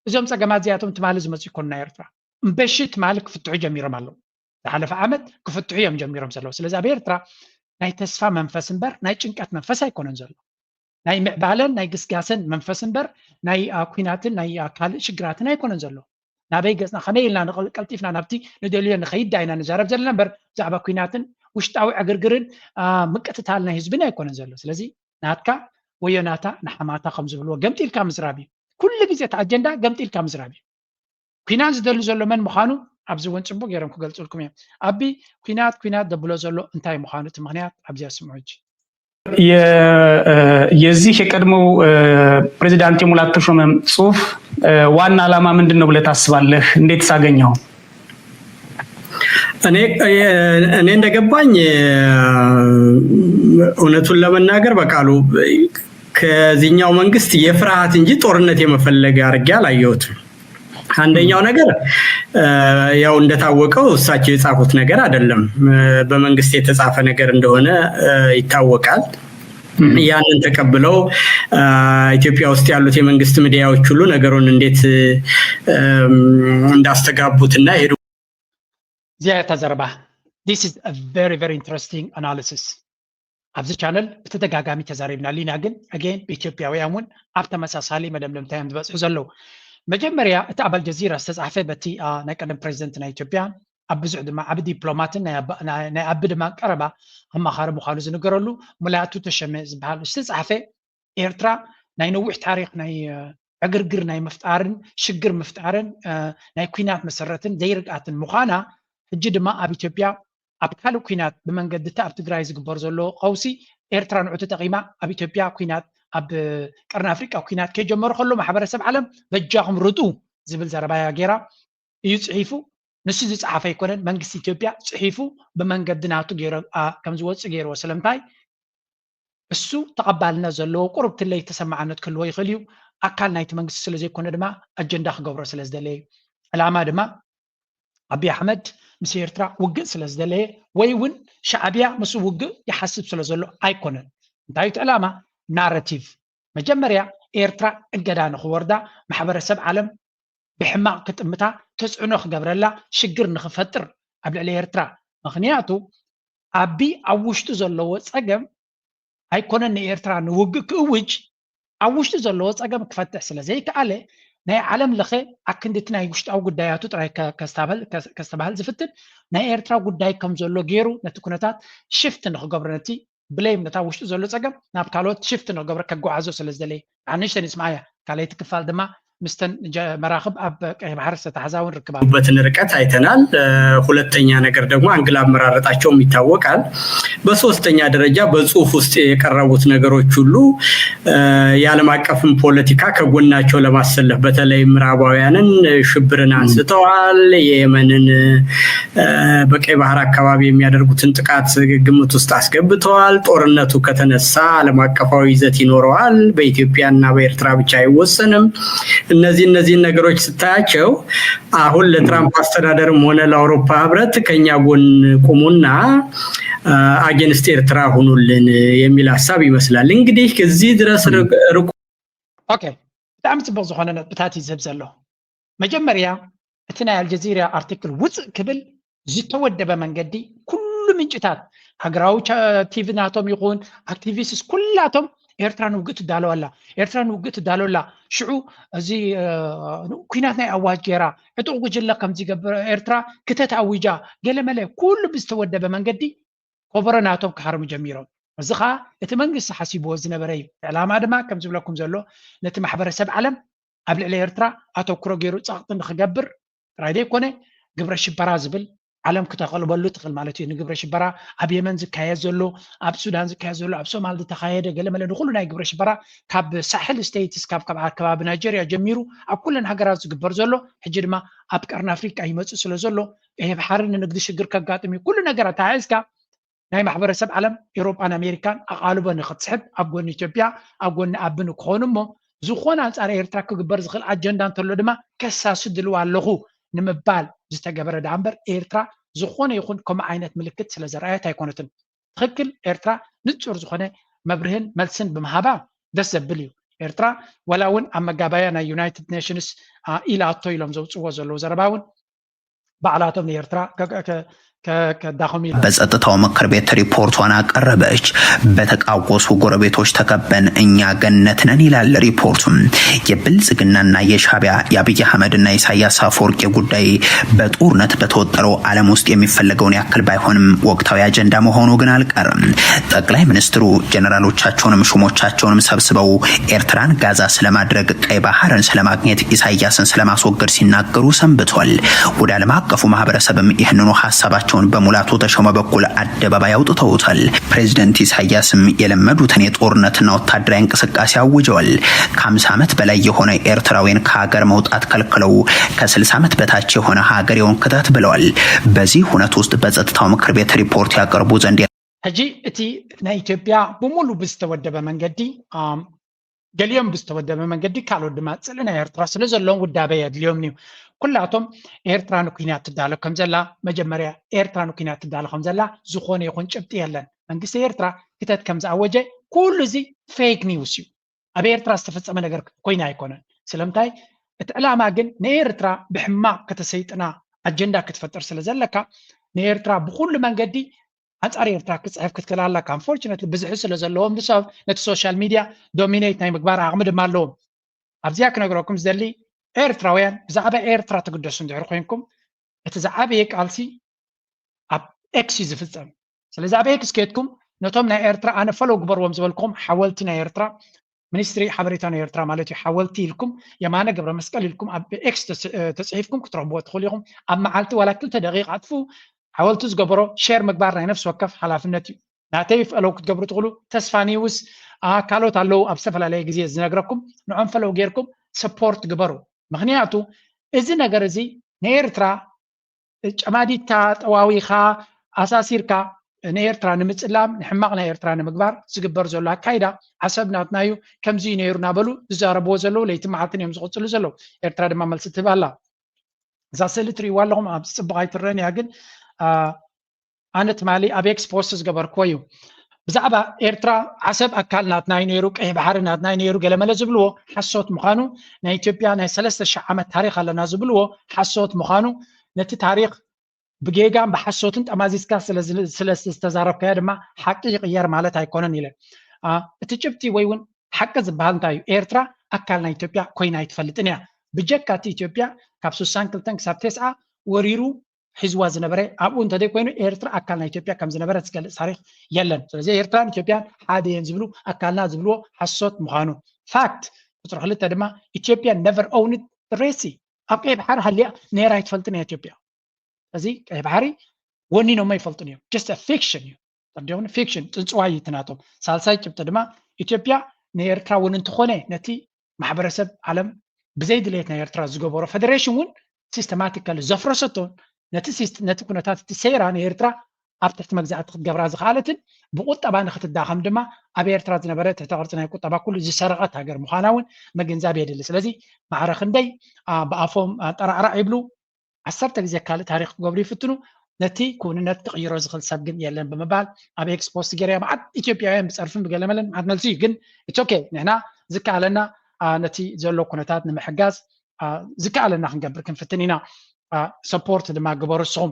እዞም ፀገማት እዚኣቶም ትማሊ ዝመፁ ይኮኑ ናይ ኤርትራ። እምበሺ ትማሊ ክፍትሑ ጀሚሮም ኣለዉ። ዝሓለፈ ዓመት ክፍትሑ እዮም ጀሚሮም ዘለዉ። ስለዚ ኣብ ኤርትራ ናይ ተስፋ መንፈስ እምበር ናይ ጭንቀት መንፈስ ኣይኮነን ዘሎ። ናይ ምዕባለን ናይ ግስጋሰን መንፈስ እምበር ናይ ኩናትን ናይ ካልእ ሽግራትን ኣይኮነን ዘሎ። ናበይ ገፅና ከመይ ኢልና ቀልጢፍና ናብቲ ንደልዮ ንኸይድ ዳ ኢና ንዛረብ ዘለና እምበር ብዛዕባ ኩናትን ውሽጣዊ ዕግርግርን ምቅትታል ናይ ህዝብን ኣይኮነን ዘሎ። ስለዚ ናትካ ወዮ ናታ ንሓማታ ከም ዝብልዎ ገምጢልካ ምዝራብ እዩ። ኩሉ ግዜ እቲ ኣጀንዳ ገምጢልካ ምዝራብ እዩ። ኩናት ዝደሊ ዘሎ መን ምዃኑ ኣብዚ እውን ፅቡቅ ገይሮም ክገልፅልኩም እዮም። ኣቢ ኩናት ኩናት ደብሎ ዘሎ እንታይ ምዃኑ እቲ ምክንያት ኣብዚኣ ስምዑ። የዚህ የቀድሞው ፕሬዚዳንት የሙላቱ ተሾመ ጽሁፍ ዋና ዓላማ ምንድን ነው ብለህ ታስባለህ? እንዴትስ አገኘኸው? እኔ እንደገባኝ እውነቱን ለመናገር በቃሉ ከዚህኛው መንግስት የፍርሃት እንጂ ጦርነት የመፈለግ አድርጌ አላየሁትም። አንደኛው ነገር ያው እንደታወቀው እሳቸው የጻፉት ነገር አይደለም፣ በመንግስት የተጻፈ ነገር እንደሆነ ይታወቃል። ያንን ተቀብለው ኢትዮጵያ ውስጥ ያሉት የመንግስት ሚዲያዎች ሁሉ ነገሩን እንዴት እንዳስተጋቡትና ይሄዱ እዚኣ እታ ዘረባ። This is a very very interesting analysis። ኣብዚ ቻነል ብተደጋጋሚ ተዛሪብናሉ ኢና፣ ግን again ብኢትዮጵያውያን እውን ኣብ ተመሳሳሊ መደምደምታ እዮም ዝበፅሑ ዘለዉ። መጀመርያ እቲ ኣብ ኣልጀዚራ ዝተፃሕፈ በቲ ናይ ቀደም ፕሬዚደንት ናይ ኢትዮጵያ ኣብ ብዙሕ ድማ ዓቢ ዲፕሎማትን ናይ ኣቢ ድማ ቀረባ ኣማኻሪ ምዃኑ ዝንገረሉ ሙላቱ ተሸመ ዝበሃል ዝተፃሕፈ ኤርትራ ናይ ነዊሕ ታሪክ ናይ ዕግርግር ናይ ምፍጣርን ሽግር ምፍጣርን ናይ ኩናት መሰረትን ዘይርግኣትን ምዃና ሕጂ ድማ ኣብ ኢትዮጵያ ኣብ ካልእ ኩናት ብመንገዲ እቲ ኣብ ትግራይ ዝግበር ዘሎ ቀውሲ ኤርትራ ንዑ ተጠቒማ ኣብ ኢትዮጵያ ኩናት ኣብ ቀርኒ ኣፍሪቃ ኩናት ከይጀመሩ ከሎ ማሕበረሰብ ዓለም በጃኹም ርጡ ዝብል ዘረባያ ገይራ እዩ ፅሒፉ። ንሱ ዝፀሓፈ ኣይኮነን፣ መንግስቲ ኢትዮጵያ ፅሒፉ ብመንገዲ ናቱ ገይሩ ከም ዝወፅእ ገይርዎ። ስለምንታይ? እሱ ተቐባልነት ዘለዎ ቁሩብ ትለይ ተሰማዕነት ክህልዎ ይኽእል እዩ። ኣካል ናይቲ መንግስቲ ስለ ዘይኮነ ድማ ኣጀንዳ ክገብሮ ስለ ዝደለየ እዩ። ዕላማ ድማ ኣብይ ኣሕመድ ምስ ኤርትራ ውግእ ስለ ዝደለየ ወይ እውን ሻዕብያ ምስ ውግእ ይሓስብ ስለ ዘሎ ኣይኮነን። እንታይ እቲ ዕላማ? ናረቲቭ። መጀመርያ ኤርትራ እገዳ ንኽወርዳ ማሕበረሰብ ዓለም ብሕማቕ ክጥምታ ተፅዕኖ ክገብረላ ሽግር ንኽፈጥር ኣብ ልዕሊ ኤርትራ። ምኽንያቱ ኣቢ ኣብ ውሽጡ ዘለዎ ፀገም ኣይኮነን ንኤርትራ ንውግእ ክእውጅ ኣብ ውሽጡ ዘለዎ ፀገም ክፈትሕ ስለ ዘይከኣለ ናይ ዓለም ለኸ ኣክንድቲ ናይ ውሽጣዊ ጉዳያቱ ጥራይ ከስተባህል ዝፍትን ናይ ኤርትራ ጉዳይ ከም ዘሎ ገይሩ ነቲ ኩነታት ሽፍት ንክገብሮ ነቲ ብሌም ነታ ውሽጡ ዘሎ ፀገም ናብ ካልኦት ሽፍት ንክገብሮ ከጓዓዞ ስለ ዝደለየ ንእሽተን ይስማዓያ ካልኣይቲ ክፋል ድማ ምስተን መራኽብ ኣብ ቀይ ባሕሪ ዝተታሕዛ እውን ርክብ ኣሎ። በትን ርቀት አይተናል። ሁለተኛ ነገር ደግሞ አንግል አመራረጣቸውም ይታወቃል። በሶስተኛ ደረጃ በጽሁፍ ውስጥ የቀረቡት ነገሮች ሁሉ የዓለም አቀፍን ፖለቲካ ከጎናቸው ለማሰለፍ በተለይ ምዕራባውያንን ሽብርን አንስተዋል። የየመንን በቀይ ባህር አካባቢ የሚያደርጉትን ጥቃት ግምት ውስጥ አስገብተዋል። ጦርነቱ ከተነሳ ዓለም አቀፋዊ ይዘት ይኖረዋል። በኢትዮጵያና በኤርትራ ብቻ አይወሰንም። እነዚህ እነዚህን ነገሮች ስታያቸው አሁን ለትራምፕ አስተዳደርም ሆነ ለአውሮፓ ህብረት ከኛ ጎን ቁሙና አጌንስት ኤርትራ ሁኑልን የሚል ሀሳብ ይመስላል። እንግዲህ እዚህ ድረስ ርቁ ኦኬ፣ ብጣዕሚ ፅቡቅ ዝኾነ ነጥብታት እዩ ዝህብ ዘሎ። መጀመርያ እቲ ናይ ኣልጀዚራ ኣርቲክል ውፅእ ክብል ዝተወደበ መንገዲ ኩሉ ምንጭታት ሃገራዊ ቲቪ ናቶም ይኹን ኣክቲቪስትስ ኩላቶም ኤርትራ ንውግእ ትዳለወላ ኤርትራ ንውግእ ትዳለወላ ሽዑ እዚ ኩናት ናይ ኣዋጅ ገይራ ዕጡቕ ጉጅለ ከምዚ ገብር ኤርትራ ክተት ኣዊጃ ገለመለ ኩሉ ብዝተወደበ መንገዲ ኮበሮ ናቶም ክሃርሙ ጀሚሮም። እዚ ከዓ እቲ መንግስቲ ሓሲብዎ ዝነበረ እዩ። ዕላማ ድማ ከም ዝብለኩም ዘሎ ነቲ ማሕበረሰብ ዓለም ኣብ ልዕሊ ኤርትራ ኣተኩሮ ገይሩ ጸቕጢ ንክገብር ጥራይ ዘይኮነ ግብረ ሽበራ ዝብል ዓለም ክተቐልበሉ ትኽእል ማለት እዩ። ንግብረ ሽበራ ኣብ የመን ዝካየድ ዘሎ፣ ኣብ ሱዳን ዝካየድ ዘሎ፣ ኣብ ሶማል ዝተኻየደ ገለመለ ንኩሉ ናይ ግብረ ሽበራ ካብ ሳሕል ስቴትስ ካብ ካብ ከባቢ ናይጀርያ ጀሚሩ ኣብ ኩለን ሃገራት ዝግበር ዘሎ ሕጂ ድማ ኣብ ቀርኒ ኣፍሪቃ ይመፅእ ስለ ዘሎ ቀይሕ ባሕሪ ንንግዲ ሽግር ከጋጥም እዩ። ኩሉ ነገር ኣተሓሒዝካ ናይ ማሕበረሰብ ዓለም ኤውሮጳን ኣሜሪካን ኣቓልቦ ንክትስሕብ ኣብ ጎኒ ኢትዮጵያ ኣብ ጎኒ ኣቢ ንክኾኑ እሞ ዝኾነ ኣንጻር ኤርትራ ክግበር ዝኽእል ኣጀንዳ እንተሎ ድማ ከሳሲ ድልው ኣለኹ ንምባል ዝተገበረ ደኣ እምበር ኤርትራ ዝኾነ ይኹን ከምኡ ዓይነት ምልክት ስለ ዘርኣየት ኣይኮነትን። ትኽክል ኤርትራ ንጹር ዝኾነ መብርህን መልስን ብምሃባ ደስ ዘብል እዩ። ኤርትራ ዋላ እውን ኣብ መጋባያ ናይ ዩናይትድ ኔሽንስ ኢላቶ ኢሎም ዘውፅዎ ዘለዉ ዘረባ እውን ባዕላቶም ንኤርትራ ከዳኸሙ። በጸጥታው ምክር ቤት ሪፖርቷን አቀረበች። በተቃወሱ ጎረቤቶች ተከበን እኛ ገነት ነን ይላል ሪፖርቱ። የብልጽግናና የሻቢያ የአብይ አህመድና ኢሳያስ አፈወርቂ ጉዳይ በጦርነት በተወጠረው ዓለም ውስጥ የሚፈለገውን ያክል ባይሆንም ወቅታዊ አጀንዳ መሆኑ ግን አልቀርም። ጠቅላይ ሚኒስትሩ፣ ጀነራሎቻቸውንም ሹሞቻቸውንም ሰብስበው ኤርትራን ጋዛ ስለማድረግ፣ ቀይ ባህርን ስለማግኘት፣ ኢሳያስን ስለማስወገድ ሲናገሩ ሰንብቷል። ወደ ዓለም አቀፉ ማህበረሰብም ይህንኑ ሀሳባቸውን በሙላቱ ተሾመ በኩል አደባባይ አውጥተውታል። ፕሬዚደንት ኢሳያስም የለመዱትን የጦርነትና ወታደራዊ እንቅስቃሴ አውጀዋል። ከአምሳ ዓመት በላይ የሆነ ኤርትራውያን ከሀገር መውጣት ከልክለው ከስልሳ ዓመት በታች የሆነ ሀገሬውን ክተት ብለዋል። በዚህ ሁነት ውስጥ በጸጥታው ምክር ቤት ሪፖርት ያቀርቡ ዘንድ ሕጂ እቲ ናይ ኢትዮጵያ ብሙሉ ብዝተወደበ መንገዲ፣ ገሊኦም ብዝተወደበ መንገዲ፣ ካልኦት ድማ ጽልኢ ናይ ኤርትራ ስለ ዘለዎም ውዳበ የድልዮም እዩ። ኩላቶም ኤርትራ ንኩናት ትዳሎ ከም ዘላ፣ መጀመርያ ኤርትራ ንኩናት ትዳሎ ከም ዘላ ዝኾነ ይኹን ጭብጢ የለን። መንግስቲ ኤርትራ ክተት ከም ዝኣወጀ ኩሉ እዚ ፌክ ኒውስ እዩ። ኣብ ኤርትራ ዝተፈጸመ ነገር ኮይኑ ኣይኮነን። ስለምንታይ? እቲ ዕላማ ግን ንኤርትራ ብሕማቕ ከተሰይጥና ኣጀንዳ ክትፈጥር ስለ ዘለካ፣ ንኤርትራ ብኩሉ መንገዲ ኣንጻር ኤርትራ ክትጽሕፍ ክትክእል ኣለካ። ኣንፎርቹነትሊ ብዝሒ ስለ ዘለዎም ንሰብ ነቲ ሶሻል ሚድያ ዶሚኔት ናይ ምግባር ዓቕሚ ድማ ኣለዎም። ኣብዚኣ ክነግረኩም ዝደሊ፣ ኤርትራውያን ብዛዕባ ኤርትራ ትግደሱ እንድሕር ኮይንኩም፣ እቲ ዝዓበየ ቃልሲ ኣብ ኤክስ እዩ ዝፍጸም። ስለዚ ኣብ ኤክስ ከድኩም ነቶም ናይ ኤርትራ ኣነ ፈሎው ግበርዎም ዝበልኩም ሓወልቲ ናይ ኤርትራ፣ ሚኒስትሪ ሓበሬታ ናይ ኤርትራ ማለት እዩ፣ ሓወልቲ ኢልኩም የማነ ገብረ መስቀል ኢልኩም ኣብ ኤክስ ተጽ- ተጽሒፍኩም ክትረኽብዎ ትኽእሉ ኢኹም። ኣብ መዓልቲ ዋላ ክልተ ደቂቕ ኣጥፍኡ፣ ሓወልቲ ዝገበሮ ሼር ምግባር ናይ ነፍሲ ወከፍ ሓላፍነት እዩ። ናተይ ፈሎው ክትገብሩ ትኽእሉ። ተስፋ ኒውስ፣ አ፣ ካልኦት ኣለዉ ኣብ ዝተፈላለየ ግዜ ዝነግረኩም፣ ንዖም ፈሎው ጌርኩም ሰፖርት ግበሩ። ምኽንያቱ እዚ ነገር እዚ ንኤርትራ ጨማዲታ ጠዋዊኻ ኣሳሲርካ ንኤርትራ ንምጽላም፣ ንሕማቕ ናይ ኤርትራ ንምግባር ዝግበር ዘሎ ኣካይዳ፣ ዓሰብ ናትና እዩ፣ ከምዚ እዩ ነይሩ እናበሉ ዝዛረብዎ ዘለዉ ለይቲ መዓልትን እዮም ዝቕጽሉ ዘለዉ። ኤርትራ ድማ መልሲ ትህብ ኣላ። እዛ ስእሊ ትርእይዋ ኣለኹም፣ ኣብ ጽቡቕ ኣይትረአን እያ፣ ግን፣ አ፣ ኣነ ትማሊ ኣብ ኤክስ ፖስት ዝገበርክዎ እዩ። ብዛዕባ ኤርትራ ዓሰብ ኣካል ናትና እዩ ነይሩ፣ ቀይሕ ባሕሪ ናትና እዩ ነይሩ፣ ገለመለ ዝብልዎ ሓሶት ምዃኑ፣ ናይ ኢትዮጵያ ናይ ሰለስተ ሺሕ ዓመት ታሪኽ ኣለና ዝብልዎ ሓሶት ምዃኑ፣ ነቲ ታሪኽ ብጌጋን ብሓሶትን ጠማዚዝካ ስለ ዝ- ስለ ዝተዛረብካዮ ድማ ሓቂ ይቕየር ማለት ኣይኮነን ኢለ። አ፣ እቲ ጭብጢ ወይ እውን ሓቂ ዝበሃል እንታይ እዩ? ኤርትራ ኣካል ናይ ኢትዮጵያ ኮይና ኣይትፈልጥን እያ። ብጀካ እቲ ኢትዮጵያ ካብ ስሳን ክልተን ክሳብ ተስዓ ወሪሩ ሒዝዋ ዝነበረ፣ ኣብኡ እንተዘይኮይኑ ኤርትራ ኣካል ናይ ኢትዮጵያ ከም ዝነበረት ዝገልጽ ታሪኽ የለን። ስለዚ ኤርትራን ኢትዮጵያን ሓደ እየን ዝብሉ ኣካልና ዝብልዎ ሓሶት ምዃኑ ፋክት። ቁፅሪ ክልተ ድማ ኢትዮጵያ ነቨር ኦውንድ ሬሲ ኣብ ቀይ ባሕሪ ሃልያ ነይራ ኣይትፈልጥን እያ ኢትዮጵያ። እዚ ቀይ ባሕሪ ወኒኖሞ ይፈልጡን እዮም። ጀስት ፊክሽን እዩ። ተርዲኹም? ፊክሽን፣ ጽንጽዋይ እዩ እቲ ናቶም። ሳልሳይ ጭብጢ ድማ ኢትዮጵያ ንኤርትራ እውን እንተኾነ ነቲ ማሕበረሰብ ዓለም ብዘይ ድሌት ናይ ኤርትራ ዝገበሮ ፌደሬሽን እውን ሲስተማቲካሊ ዘፍረሰቶን ነቲ ሲስት- ነቲ ኩነታት እቲ ሰይራ ንኤርትራ ኣብ ትሕቲ መግዛእቲ ክትገብራ ዝኸኣለትን ብቁጠባ ንክትዳኸም ድማ ኣብ ኤርትራ ዝነበረ ትሕተ ቅርጺ ናይ ቁጠባ ኩሉ ዝሰረቐት ሃገር ምዃና እውን ምግንዛብ የድሊ። ስለዚ ማዕረ ክንደይ አ፣ ብኣፎም አ፣ ጠራዕራዕ ይብሉ፣ ዓሰርተ ግዜ ካልእ ታሪኽ ክገብሩ ይፍትኑ። ነቲ ክውንነት ክቕይሮ ዝኽእል ሰብ ግን የለን ብምባል ኣብ ኤክስ ፖስት ገይረ እያ። መዓት ኢትዮጵያውያን ብጸርፍን ብገለመለን መዓት መልሲ እዩ። ግን ኢትስ ኦኬ፣ ንሕና ዝከኣለና አ፣ ነቲ ዘሎ ኩነታት ንምሕጋዝ አ፣ ዝከኣለና ክንገብር ክንፍትን ኢና። አ፣ ሰፖርት ድማ ግበሩ ንስኹም።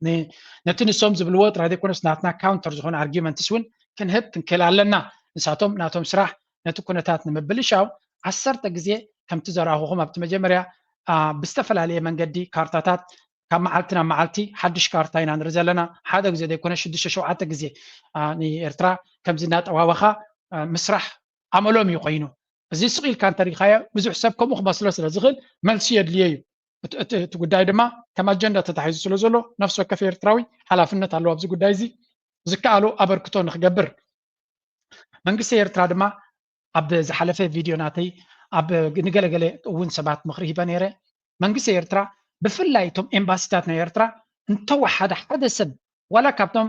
ን- ነቲ ንሶም ዝብልዎ ጥራይ ዘይኮነስ ናትና ካውንተር ዝኾነ ኣርጊመንትስ እውን ክንህብ ክንክእል ኣለና። ንሳቶም ናቶም ስራሕ ነቲ ኩነታት ንምብልሻው ዓሰርተ ግዜ ከምቲ ዘረኣኹኹም ኣብቲ መጀመርያ አ፣ ብዝተፈላለየ መንገዲ ካርታታት ካብ መዓልቲ ናብ መዓልቲ ሓድሽ ካርታ ኢና ንርኢ ዘለና። ሓደ ግዜ ዘይኮነ ሽዱሽተ ሸውዓተ ግዜ አ፣ ንኤርትራ ከምዚ እናጠዋወኻ አ፣ ምስራሕ ኣመሎም እዩ ኮይኑ። እዚ ስቕ ኢልካ እንተሪኻዮ ብዙሕ ሰብ ከምኡ ክመስሎ ስለ ዝኽእል መልሲ የድልዮ እዩ። እቲ እቲ- እቲ ጉዳይ ድማ ከም ኣጀንዳ ተታሒዙ ስለ ዘሎ ነፍሲ ወከፍ ኤርትራዊ ሓላፍነት ኣለዎ ኣብዚ ጉዳይ እዚ ዝከኣሎ ኣበርክቶ ንክገብር። መንግስቲ ኤርትራ ድማ ኣብ ዝሓለፈ ቪድዮ ናተይ ኣብ ንገለገለ እውን ሰባት ምኽሪ ሂበ ነይረ። መንግስቲ ኤርትራ ብፍላይ እቶም ኤምባሲታት ናይ ኤርትራ እንተወሓደ ሓደ ሰብ ዋላ ካብቶም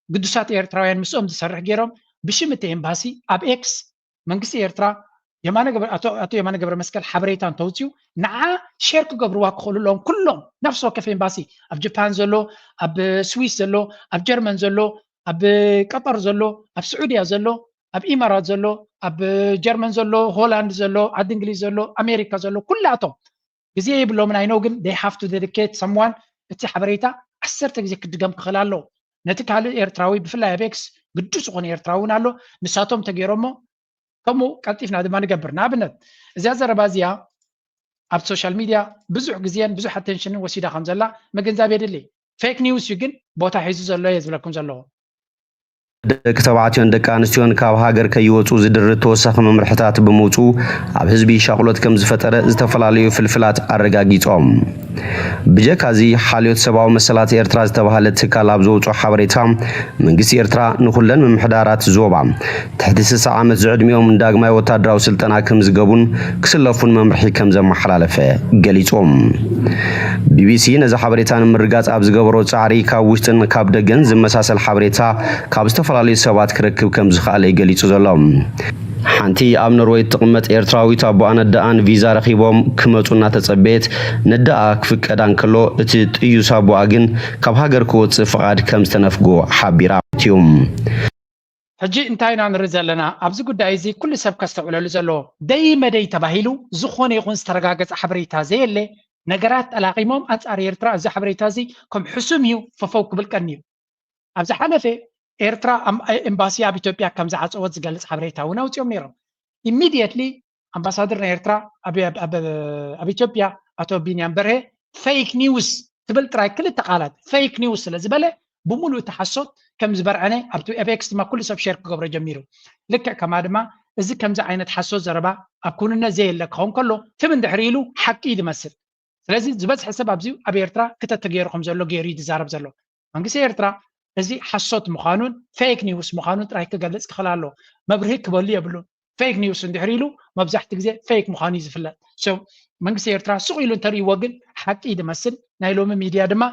ግዱሳት ኤርትራውያን ምስኦም ዝሰርሕ ገይሮም ብሽም እቲ ኤምባሲ ኣብ ኤክስ መንግስቲ ኤርትራ የማነ ገብረ- ኣቶ ኣቶ የማነ ገብረ መስቀል ሓበሬታ እንተውፅኡ ንዓ ሼር ክገብርዋ ክኽእሉ ኣለዎም። ኩሎም ነፍሲ ወከፍ ኤምባሲ ኣብ ጃፓን ዘሎ፣ ኣብ ስዊስ ዘሎ፣ ኣብ ጀርመን ዘሎ፣ ኣብ ቀጠር ዘሎ፣ ኣብ ስዑድያ ዘሎ ኣብ ኢማራት ዘሎ፣ ኣብ ጀርመን ዘሎ፣ ሆላንድ ዘሎ፣ ዓዲ እንግሊዝ ዘሎ፣ ኣሜሪካ ዘሎ፣ ኩላቶም ግዜ የብሎምን። I know ግን they have to dedicate someone፣ እቲ ሓበሬታ ዓሰርተ ግዜ ክድገም ክኽእል ኣለዎ። ነቲ ካልእ ኤርትራዊ፣ ብፍላይ ኣብ ኤክስ ግዱስ ዝኾነ ኤርትራዊ እውን ኣሎ፣ ንሳቶም ተገይሮሞ ከምኡ ቀልጢፍና ድማ ንገብር። ንኣብነት እዚኣ ዘረባ እዚኣ ኣብ ሶሻል ሚድያ ብዙሕ ግዜን ብዙሕ ኣቴንሽንን ወሲዳ ከም ዘላ ምግንዛብ የድሊ። ፌክ ኒውስ እዩ ግን ቦታ ሒዙ ዘሎ እየ ዝብለኩም ዘለኹ። ደቂ ተባዕትዮን ደቂ ኣንስትዮን ካብ ሃገር ከይወፁ ዝድርት ተወሳኺ መምርሕታት ብምውፁ ኣብ ህዝቢ ሻቕሎት ከም ዝፈጠረ ዝተፈላለዩ ፍልፍላት ኣረጋጊፆም። ብጀካ እዚ ሓልዮት ሰብኣዊ መሰላት ኤርትራ ዝተባሃለ ትካል ኣብ ዘውፅኦ ሓበሬታ መንግስቲ ኤርትራ ንኩለን ምምሕዳራት ዞባ ትሕቲ ስሳ ዓመት ዝዕድሚኦም ንዳግማይ ወታደራዊ ስልጠና ከም ዝገቡን ክስለፉን መምርሒ ከም ዘመሓላለፈ ገሊፁ። ቢቢሲ ነዚ ሓበሬታ ንምርጋፅ ኣብ ዝገበሮ ፃዕሪ ካብ ውሽጥን ካብ ደገን ዝመሳሰል ሓበሬታ ካብ ዝተፈላለዩ ሰባት ክረክብ ከም ዝኸኣለ እዩ ገሊፁ ዘሎ። ሓንቲ ኣብ ኖርወይ እትቕመጥ ኤርትራዊት ኣቦኣን ኣደኣን ቪዛ ረኺቦም ክመፁ እናተጸበየት ነደኣ ክፍቀዳ እንከሎ እቲ ጥዩስ ኣቦኣ ግን ካብ ሃገር ክወፅእ ፍቓድ ከም ዝተነፍጎ ሓቢራ እዩ። ሕጂ እንታይ ኢና ንርኢ ዘለና? ኣብዚ ጉዳይ እዚ ኩሉ ሰብ ከስተውዕለሉ ዘለዎ፣ ደይ መደይ ተባሂሉ ዝኾነ ይኹን ዝተረጋገጸ ሓበሬታ ዘየለ፣ ነገራት ጠላቒሞም ኣንጻር ኤርትራ፣ እዚ ሓበሬታ እዚ ከም ሕሱም እዩ፣ ፈፈው ክብል ቀንዩ። ኣብ ዝሓለፈ ኤርትራ ኣም- ኤምባሲ ኣብ ኢትዮጵያ ከም ዝዓጸወት ዝገልጽ ሓበሬታ እውን ኣውጺኦም ነይሮም። ኢሚድየትሊ ኣምባሳደር ናይ ኤርትራ ኣብ ኣብ- ኣብ- ኣብ ኢትዮጵያ ኣቶ ቢንያም በርሄ ፌክ ኒውስ ትብል ጥራይ ክልተ ቃላት ፌክ ኒውስ ስለ ዝበለ ብምሉእ እቲ ሓሶት ከም ዝበርዐነ ኣብቲ ኣብ ኤክስ ድማ ኩሉ ሰብ ሼር ክገብሮ ጀሚሩ። ልክዕ ከማ ድማ እዚ ከምዚ ዓይነት ሓሶት ዘረባ ኣብ ክውንነት ዘየለ ክኸውን ከሎ ትም እንድሕር ኢሉ ሓቂ እዩ ዝመስል። ስለዚ ዝበዝሐ ሰብ ኣብዚ ኣብ ኤርትራ ክተት ተገይሩ ከም ዘሎ ገይሩ እዩ ዝዛረብ ዘሎ። መንግስቲ ኤርትራ እዚ ሓሶት ምዃኑን ፌክ ኒውስ ምዃኑን ጥራይ ክገልጽ ክኽእል ኣለዎ። መብርሂ ክበሉ የብሉን። ፌክ ኒውስ እንድሕር ኢሉ መብዛሕቲ ግዜ ፌክ ምዃኑ እዩ ዝፍለጥ። So መንግስቲ ኤርትራ ሱቕ ኢሉ እንተርእይዎ ግን ሓቂ እዩ ዝመስል። ናይ ሎሚ ሚድያ ድማ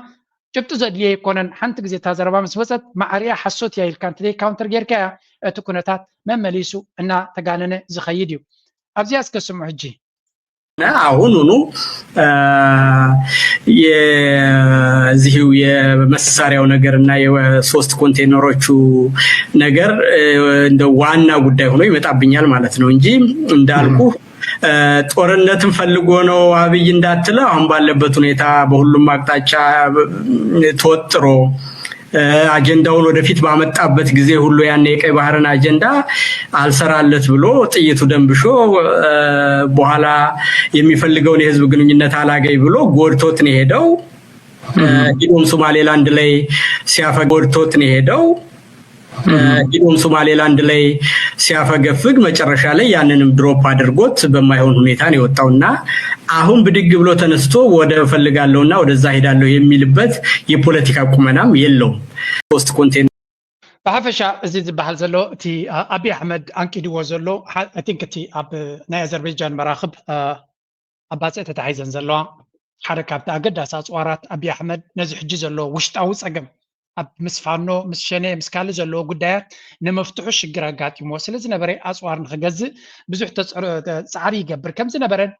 ጭብጢ ዘድልዮ ኣይኮነን። ሓንቲ ግዜ እታ ዘረባ ምስ መጸት ማዕሪያ ሓሶት እያ ኢልካ እንተዘይ ካውንተር ጌርካያ እቲ ኩነታት መመሊሱ እናተጋነነ ዝኸይድ እዩ። ኣብዚኣ እስከ ስምዑ ሕጂ። አሁኑኑ የዚሁ የመሳሪያው ነገር እና የሶስት ኮንቴነሮቹ ነገር እንደ ዋና ጉዳይ ሆኖ ይመጣብኛል ማለት ነው እንጂ እንዳልኩ ጦርነትን ፈልጎ ነው አብይ እንዳትለ አሁን ባለበት ሁኔታ በሁሉም አቅጣጫ ተወጥሮ አጀንዳውን ወደፊት ባመጣበት ጊዜ ሁሉ ያን የቀይ ባህርን አጀንዳ አልሰራለት ብሎ ጥይቱ ደንብሾ በኋላ የሚፈልገውን የህዝብ ግንኙነት አላገኝ ብሎ ጎድቶት ነው የሄደው። ሂዶም ሶማሌላንድ ላይ ሲያፈ ጎድቶት ነው የሄደው። ሂዶም ሶማሌላንድ ላይ ሲያፈገፍግ መጨረሻ ላይ ያንንም ድሮፕ አድርጎት በማይሆን ሁኔታ ነው የወጣው እና አሁን ብድግ ብሎ ተነስቶ ወደ እፈልጋለሁና ወደዛ ሄዳለሁ የሚልበት የፖለቲካ ቁመናም የለውም። ሶስት ኮንቴን ብሓፈሻ እዚ ዝበሃል ዘሎ እቲ ኣቢ ኣሕመድ ኣንቂድዎ ዘሎ I think እቲ ኣብ ናይ ኣዘርቤጃን መራኽብ ኣባፅዕ ተታሒዘን ዘለዋ ሓደ ካብቲ ኣገዳሲ ኣፅዋራት ኣቢ ኣሕመድ ነዚ ሕጂ ዘሎ ውሽጣዊ ፀገም ኣብ ምስ ፋኖ ምስ ሸኔ ምስ ካልእ ዘለዎ ጉዳያት ንምፍትሑ ሽግር ኣጋጢሞ ስለ ዝነበረ ኣፅዋር ንክገዝእ ብዙሕ ፃዕሪ ይገብር ከም ዝነበረን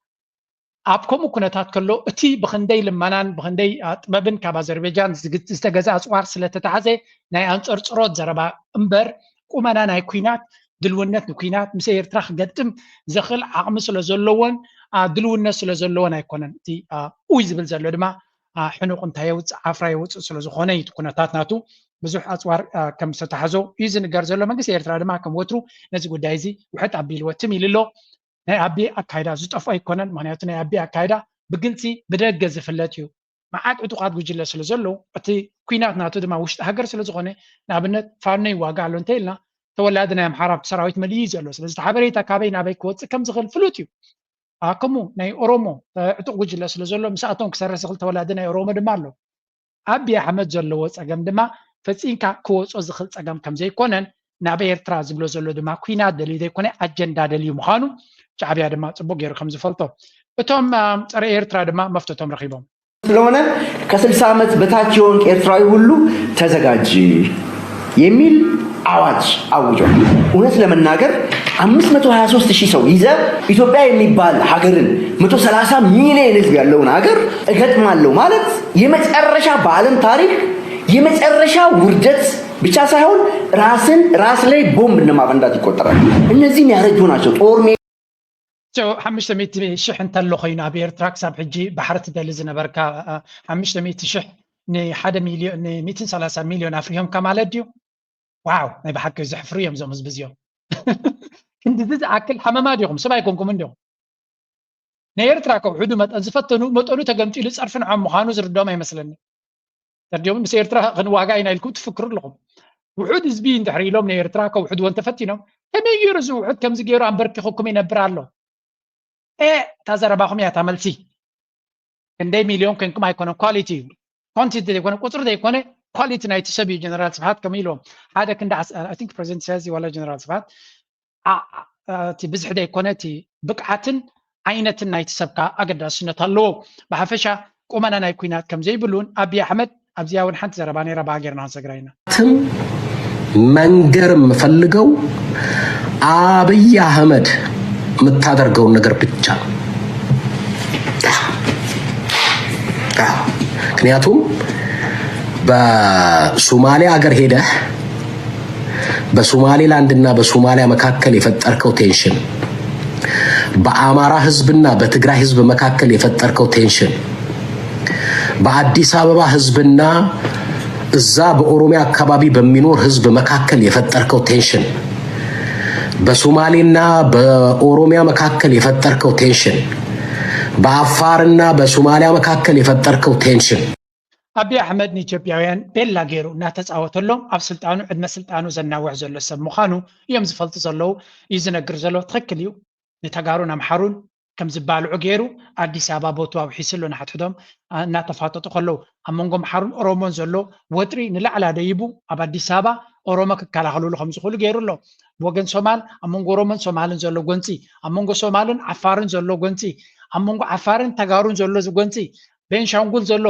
ኣብ ከምኡ ኩነታት ከሎ እቲ ብክንደይ ልመናን ብክንደይ ጥበብን ካብ ኣዘርቤጃን ዝተገዘ ኣፅዋር ስለተታሕዘ ናይ ኣንፀርፅሮት ዘረባ እምበር ቁመና ናይ ኩናት ድልውነት ንኩናት ምስ ኤርትራ ክገጥም ዘኽእል ዓቕሚ ስለዘለዎን ድልውነት ስለዘለዎን ኣይኮነን። እቲ ኡይ ዝብል ዘሎ ድማ ሕኑቕ እንታይ የውፅእ ዓፍራ የውፅእ ስለዝኾነ እዩ። እቲ ኩነታት ናቱ ብዙሕ ኣፅዋር ከም ዝተታሕዞ እዩ ዝንገር ዘሎ። መንግስቲ ኤርትራ ድማ ከም ወትሩ ነዚ ጉዳይ እዚ ውሕጥ ኣቢልዎ ትም ኢሉ ኣሎ። ናይ ኣቢ ኣካይዳ ዝጠፍኦ ኣይኮነን። ምክንያቱ ናይ ኣቢ ኣካይዳ ብግልፂ ብደገ ዝፍለጥ እዩ። መዓት ዕጡቓት ጉጅለ ስለ ዘለዉ እቲ ኩናት ናቱ ድማ ውሽጢ ሃገር ስለ ዝኾነ ንኣብነት ፋኖ ይዋጋእ ኣሎ እንተ ኢልና ተወላዲ ናይ ኣምሓራ ኣብቲ ሰራዊት መሊኡ እዩ ዘሎ። ስለዚ እቲ ሓበሬታ ካበይ ናበይ ክወፅእ ከም ዝኽእል ፍሉጥ እዩ። ከምኡ ናይ ኦሮሞ ዕጡቕ ጉጅለ ስለ ዘሎ ምስኣቶም ክሰርሕ ዝኽእል ተወላዲ ናይ ኦሮሞ ድማ ኣሎ። ኣቢ ኣሕመድ ዘለዎ ፀገም ድማ ፈፂምካ ክወፆ ዝኽእል ፀገም ከም ዘይኮነን ናብ ኤርትራ ዝብሎ ዘሎ ድማ ኩናት ደልዩ ዘይኮነ ኣጀንዳ ደልዩ ምዃኑ ሻዕብያ ድማ ፅቡቅ ገይሩ ከም ዝፈልጦ እቶም ፀረ ኤርትራ ድማ መፍተቶም ረኺቦም። ስለሆነ ከስልሳ ዓመት በታች የሆንክ ኤርትራዊ ሁሉ ተዘጋጅ የሚል አዋጅ አውጇል። እውነት ለመናገር አምስት መቶ ሃያ ሦስት ሺህ ሰው ይዘ ኢትዮጵያ የሚባል ሀገርን መቶ ሰላሳ ሚሊዮን ህዝብ ያለውን ሀገር እገጥማለሁ ማለት የመጨረሻ በዓለም ታሪክ የመጨረሻ ውርደት ብቻ ሳይሆን ራስን ራስ ላይ ቦምብ እንደማፈንዳት ይቆጠራል። እነዚህም ያረጁ ናቸው። ጦር ሜ- So ሓሙሽተ ሚእቲ ሽሕ እንተሎ ኮይኑ ኣብ ኤርትራ ክሳብ ሕጂ ባሕሪ ትደሊ ዝነበርካ እ፣ ሓሙሽተ ሚእቲ ሽሕ ንሓደ ሚልዮን ን ሚእትን ሰላሳ ሚልዮን ኣፍሪሆምካ ማለት ድዩ? ዋው ናይ ብሓቂ ዘሕፍሩ እዮም እዞም ህዝቢ እዚኦም። ክንድዚ ዝኣክል ሓመማ ዲኹም? ሰብ ኣይኮንኩምን ዲኹም? ናይ ኤርትራ ከውሕዱ መጠን ዝፈተኑ መጠኑ ተገምጢሉ ጸርፊ ንዖም ምዃኑ ዝርድኦም ኣይመስለኒ። ተርዲኦም ምስ ኤርትራ ክንዋጋ ኢና ኢልኩም ትፍክሩ ኣለኹም። ውሑድ ህዝቢ እንድሕር ኢሎም ንኤርትራ ከውሕድዎ እንተፈቲኖም ከመይ ገይሩ እዚ ውሑድ ከምዚ ገይሩ ኣንበርኪኹኩም ይነብር ኣሎ? ኤ እታ ዘረባኹም እያ እታ መልሲ። ክንደይ ሚልዮን ኮንኩም ኣይኮነን ኳሊቲ እዩ። ኳንቲቲ ዘይኮነ ቁፅሪ ዘይኮነ ኳሊቲ ናይቲ ሰብ እዩ። ጀነራል ስብሓት ከምኡ ኢልዎም ሓደ ክንዲ ዓስ- I think ፕሬዚደንት ኢሳያስ ዋላ ጀነራል ስብሓት ኣ- ኣ- እቲ ብዝሒ ዘይኮነ እቲ ብቅዓትን ዓይነትን ናይቲ ሰብ ከዓ ኣገዳስነት ኣለዎ። ብሓፈሻ ቁመና ናይ ኩናት ከም ዘይብሉን ኣብይ ኣሕመድ ኣብዚኣ እውን ሓንቲ ዘረባ ነይራ ብሃገርና ክንሰግራ ኢና። ትም መንገር የምፈልገው አብይ አህመድ የምታደርገውን ነገር ብቻ ነው። አዎ። ምክንያቱም በሶማሌ ሀገር ሄደህ በሶማሌላንድ እና በሶማሊያ መካከል የፈጠርከው ቴንሽን፣ በአማራ ህዝብና በትግራይ ህዝብ መካከል የፈጠርከው ቴንሽን፣ በአዲስ አበባ ህዝብና እዛ በኦሮሚያ አካባቢ በሚኖር ህዝብ መካከል የፈጠርከው ቴንሽን፣ በሶማሌና በኦሮሚያ መካከል የፈጠርከው ቴንሽን፣ በአፋርና በሶማሊያ መካከል የፈጠርከው ቴንሽን። ኣብይ ኣሕመድ ንኢትዮጵያውያን ቤላ ገይሩ እናተፃወተሎም ኣብ ስልጣኑ ዕድመ ስልጣኑ ዘናውሕ ዘሎ ሰብ ምዃኑ እዮም ዝፈልጡ ዘለዉ እዩ ዝነግር ዘሎ። ትኽክል እዩ። ንተጋሩን ኣምሓሩን ከም ዝባልዑ ገይሩ ኣዲስ ኣበባ ቦቱ ኣውሒስሉ ንሓድሕዶም እናተፋጠጡ ከለዉ ኣብ መንጎ ኣምሓሩን ኦሮሞን ዘሎ ወጥሪ ንላዕላ ደይቡ ኣብ ኣዲስ ኣበባ ኦሮሞ ክከላኸልሉ ከም ዝኽእሉ ገይሩ ኣሎ። ብወገን ሶማል ኣብ መንጎ ኦሮሞን ሶማልን ዘሎ ጎንፂ፣ ኣብ መንጎ ሶማልን ዓፋርን ዘሎ ጎንፂ፣ ኣብ መንጎ ዓፋርን ተጋሩን ዘሎ ጎንፂ፣ ቤንሻንጉል ዘሎ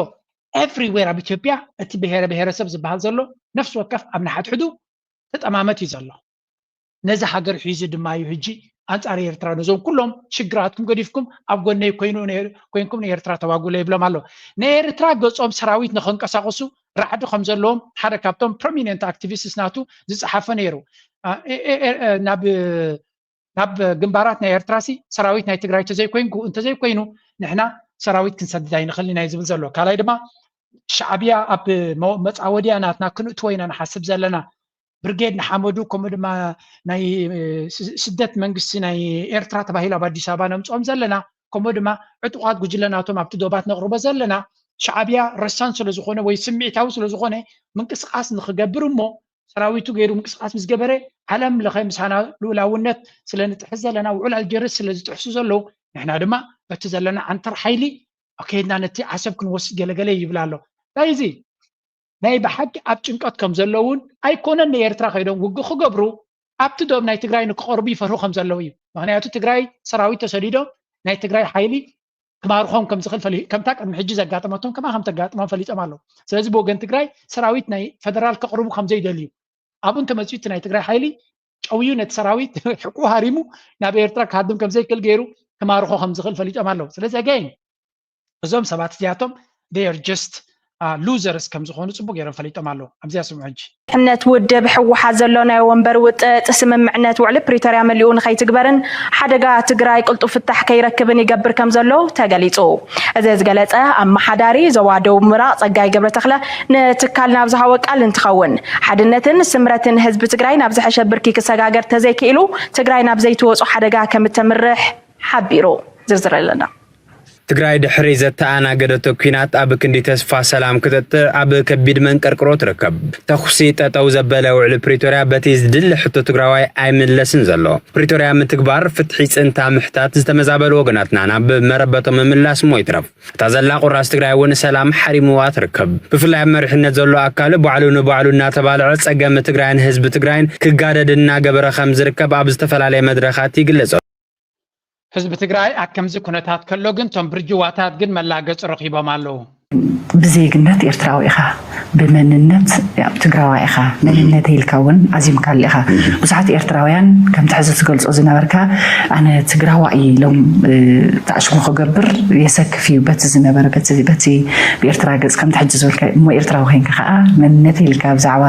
everywhere ኣብ ኢትዮጵያ እቲ ብሄረ ብሄረሰብ ዝበሃል ዘሎ ነፍሲ ወከፍ ኣብ ንሓድሕዱ ተጠማመት እዩ ዘሎ። ነዚ ሃገር ሒዙ ድማ እዩ ሕጂ ኣንጻር ኤርትራ ነዞም ኩሎም ሽግራትኩም ገዲፍኩም ኣብ ጎነይ ኮይኑ ነር- ኮይንኩም ንኤርትራ ተዋጉለ ይብሎም ኣሎ። ንኤርትራ ገጾም ሰራዊት ንኸንቀሳቀሱ ራዕዲ ከም ዘለዎም ሓደ ካብቶም ፕሮሚነንት ኣክቲቪስትስ ናቱ ዝጸሓፈ ነይሩ። ኣ፣ ኤ- ኤ- ኤ- ናብ ናብ ግንባራት ናይ ኤርትራ ሲ ሰራዊት ናይ ትግራይ እንተዘይኮይንኩ እንተዘይኮይኑ ንሕና ሰራዊት ክንሰድድ ኣይንኽእልን ኢና እዩ ዝብል ዘሎ። ካልኣይ ድማ ሻዕብያ ኣብ መ- መፃወድያ ናትና ክንእትዎ ኢና ንሓስብ ዘለና። ብርጌድ ንሓመዱ ከምኡ ድማ ናይ ስ- ስደት መንግስቲ ናይ ኤርትራ ተባሂሉ ኣብ ኣዲስ ኣበባ ነምፅኦም ዘለና ከምኡ ድማ ዕጡቓት ጉጅለ ናቶም ኣብቲ ዶባት ነቕርቦ ዘለና ሻዕብያ ረሳን ስለዝኾነ ወይ ስምዒታዊ ስለዝኾነ ምንቅስቃስ ንክገብር እሞ ሰራዊቱ ገይሩ ምንቅስቃስ ምስ ገበረ ዓለም ለኸ ምሳና ልኡላውነት ስለ ንጥሕስ ዘለና ውዕል ኣልጀርስ ስለ ዝጥሕሱ ዘለዉ ንሕና ድማ በቲ ዘለና ዓንተር ሓይሊ ከይድና ነቲ ዓሰብ ክንወስድ ገለገለ ይብል ኣሎ። ስለዚ ናይ ብሓቂ ኣብ ጭንቀት ከም ዘለውን ኣይኮነን ንኤርትራ ከይዶም ውግእ ክገብሩ ኣብቲ ዶብ ናይ ትግራይ ንክቐርቡ ይፈርሁ ከም ዘለዉ እዩ። ምክንያቱ ትግራይ ሰራዊት ተሰዲዶም ናይ ትግራይ ሓይሊ ክማርኾም ከም ዝኽእል ፈሊ ከምታ ቅድሚ ሕጂ ዘጋጠመቶም ከማ ከም ተጋጥሞም ፈሊጦም ኣለዉ። ስለዚ ብወገን ትግራይ ሰራዊት ናይ ፈደራል ከቕርቡ ከም ዘይደልዩ ኣብኡ እንተመፅኡ እቲ ናይ ትግራይ ሓይሊ ጨውዩ ነቲ ሰራዊት ሕቁ ሃሪሙ ናብ ኤርትራ ክሃድም ከም ዘይክእል ገይሩ ክማርኾ ከም ዝኽእል ፈሊጦም ኣለዉ። ስለዚ ኣገይን እዞም ሰባት እዚኣቶም they are just losers ከም ዝኾኑ ፅቡቅ ገይሮም ፈሊጦም ኣለዉ። ኣብዚኣ ስምዑ ሕጂ። ሕነት ውድብ ህወሓት ዘሎ ናይ ወንበር ውጥጥ ስምምዕነት ውዕሊ ፕሪቶርያ መሊኡ ንኸይትግበርን ሓደጋ ትግራይ ቅልጡፍ ፍታሕ ከይረክብን ይገብር ከም ዘሎ ተገሊፁ። እዚ ዝገለፀ ኣመሓዳሪ ዞባ ደቡብ ምብራቕ ፀጋይ ገብረ ተኽለ ንትካል ናብ ዝሃቦ ቃል እንትኸውን ሓድነትን ስምረትን ህዝቢ ትግራይ ናብ ዝሐሸ ብርኪ ክሰጋገር ተዘይክኢሉ ትግራይ ናብ ዘይትወፁ ሓደጋ ከም እተምርሕ ሓቢሩ። ዝርዝር ኣለና። ትግራይ ድሕሪ ዘተኣናገደቶ ኲናት ኣብ ክንዲ ተስፋ ሰላም ክጥጥዕ ኣብ ከቢድ መንቀርቅሮ ትርከብ። ተኹሲ ጠጠው ዘበለ ውዕሊ ፕሪቶርያ በቲ ዝድለ ሕቶ ትግራዋይ ኣይምለስን ዘሎ። ፕሪቶርያ ምትግባር ፍትሒ ይፅንታ ምሕታት ዝተመዛበሉ ወገናትና ናብ መረበቶም ምምላስ እሞ ይትረፍ እታ ዘላ ቁራስ ትግራይ እውን ሰላም ሓሪምዋ ትርከብ። ብፍላይ ኣብ መሪሕነት ዘሎ ኣካል ባዕሉ ንባዕሉ እናተባልዐ ፀገም ትግራይን ህዝቢ ትግራይን ክጋደድ እናገበረ ከም ዝርከብ ኣብ ዝተፈላለየ መድረኻት ይግለፅ። ህዝቢ ትግራይ ኣብ ከምዚ ኩነታት ከሎ ግን እቶም ብርጅዋታት ግን መላገፂ ረኺቦም ኣለዉ። ብዜግነት ኤርትራዊ ኢኻ፣ ብመንነት ትግራዋይ ኢኻ፣ መንነተይ ኢልካ እውን ኣዚምካሉ ኢኻ። ብዙሓት ኤርትራውያን ከምቲ ሕዚ ትገልጾ ዝነበርካ፣ ኣነ ትግራዋይ ኢሎም ተዕሽሙ ክገብር የሰክፍ እዩ። በቲ ዝነበረ በቲ ብኤርትራ ገጽ ከምቲ ሕጂ ዝበልካ እሞ ኤርትራዊ ኮይንካ ከዓ መንነተይ ኢልካ ብዛዕባ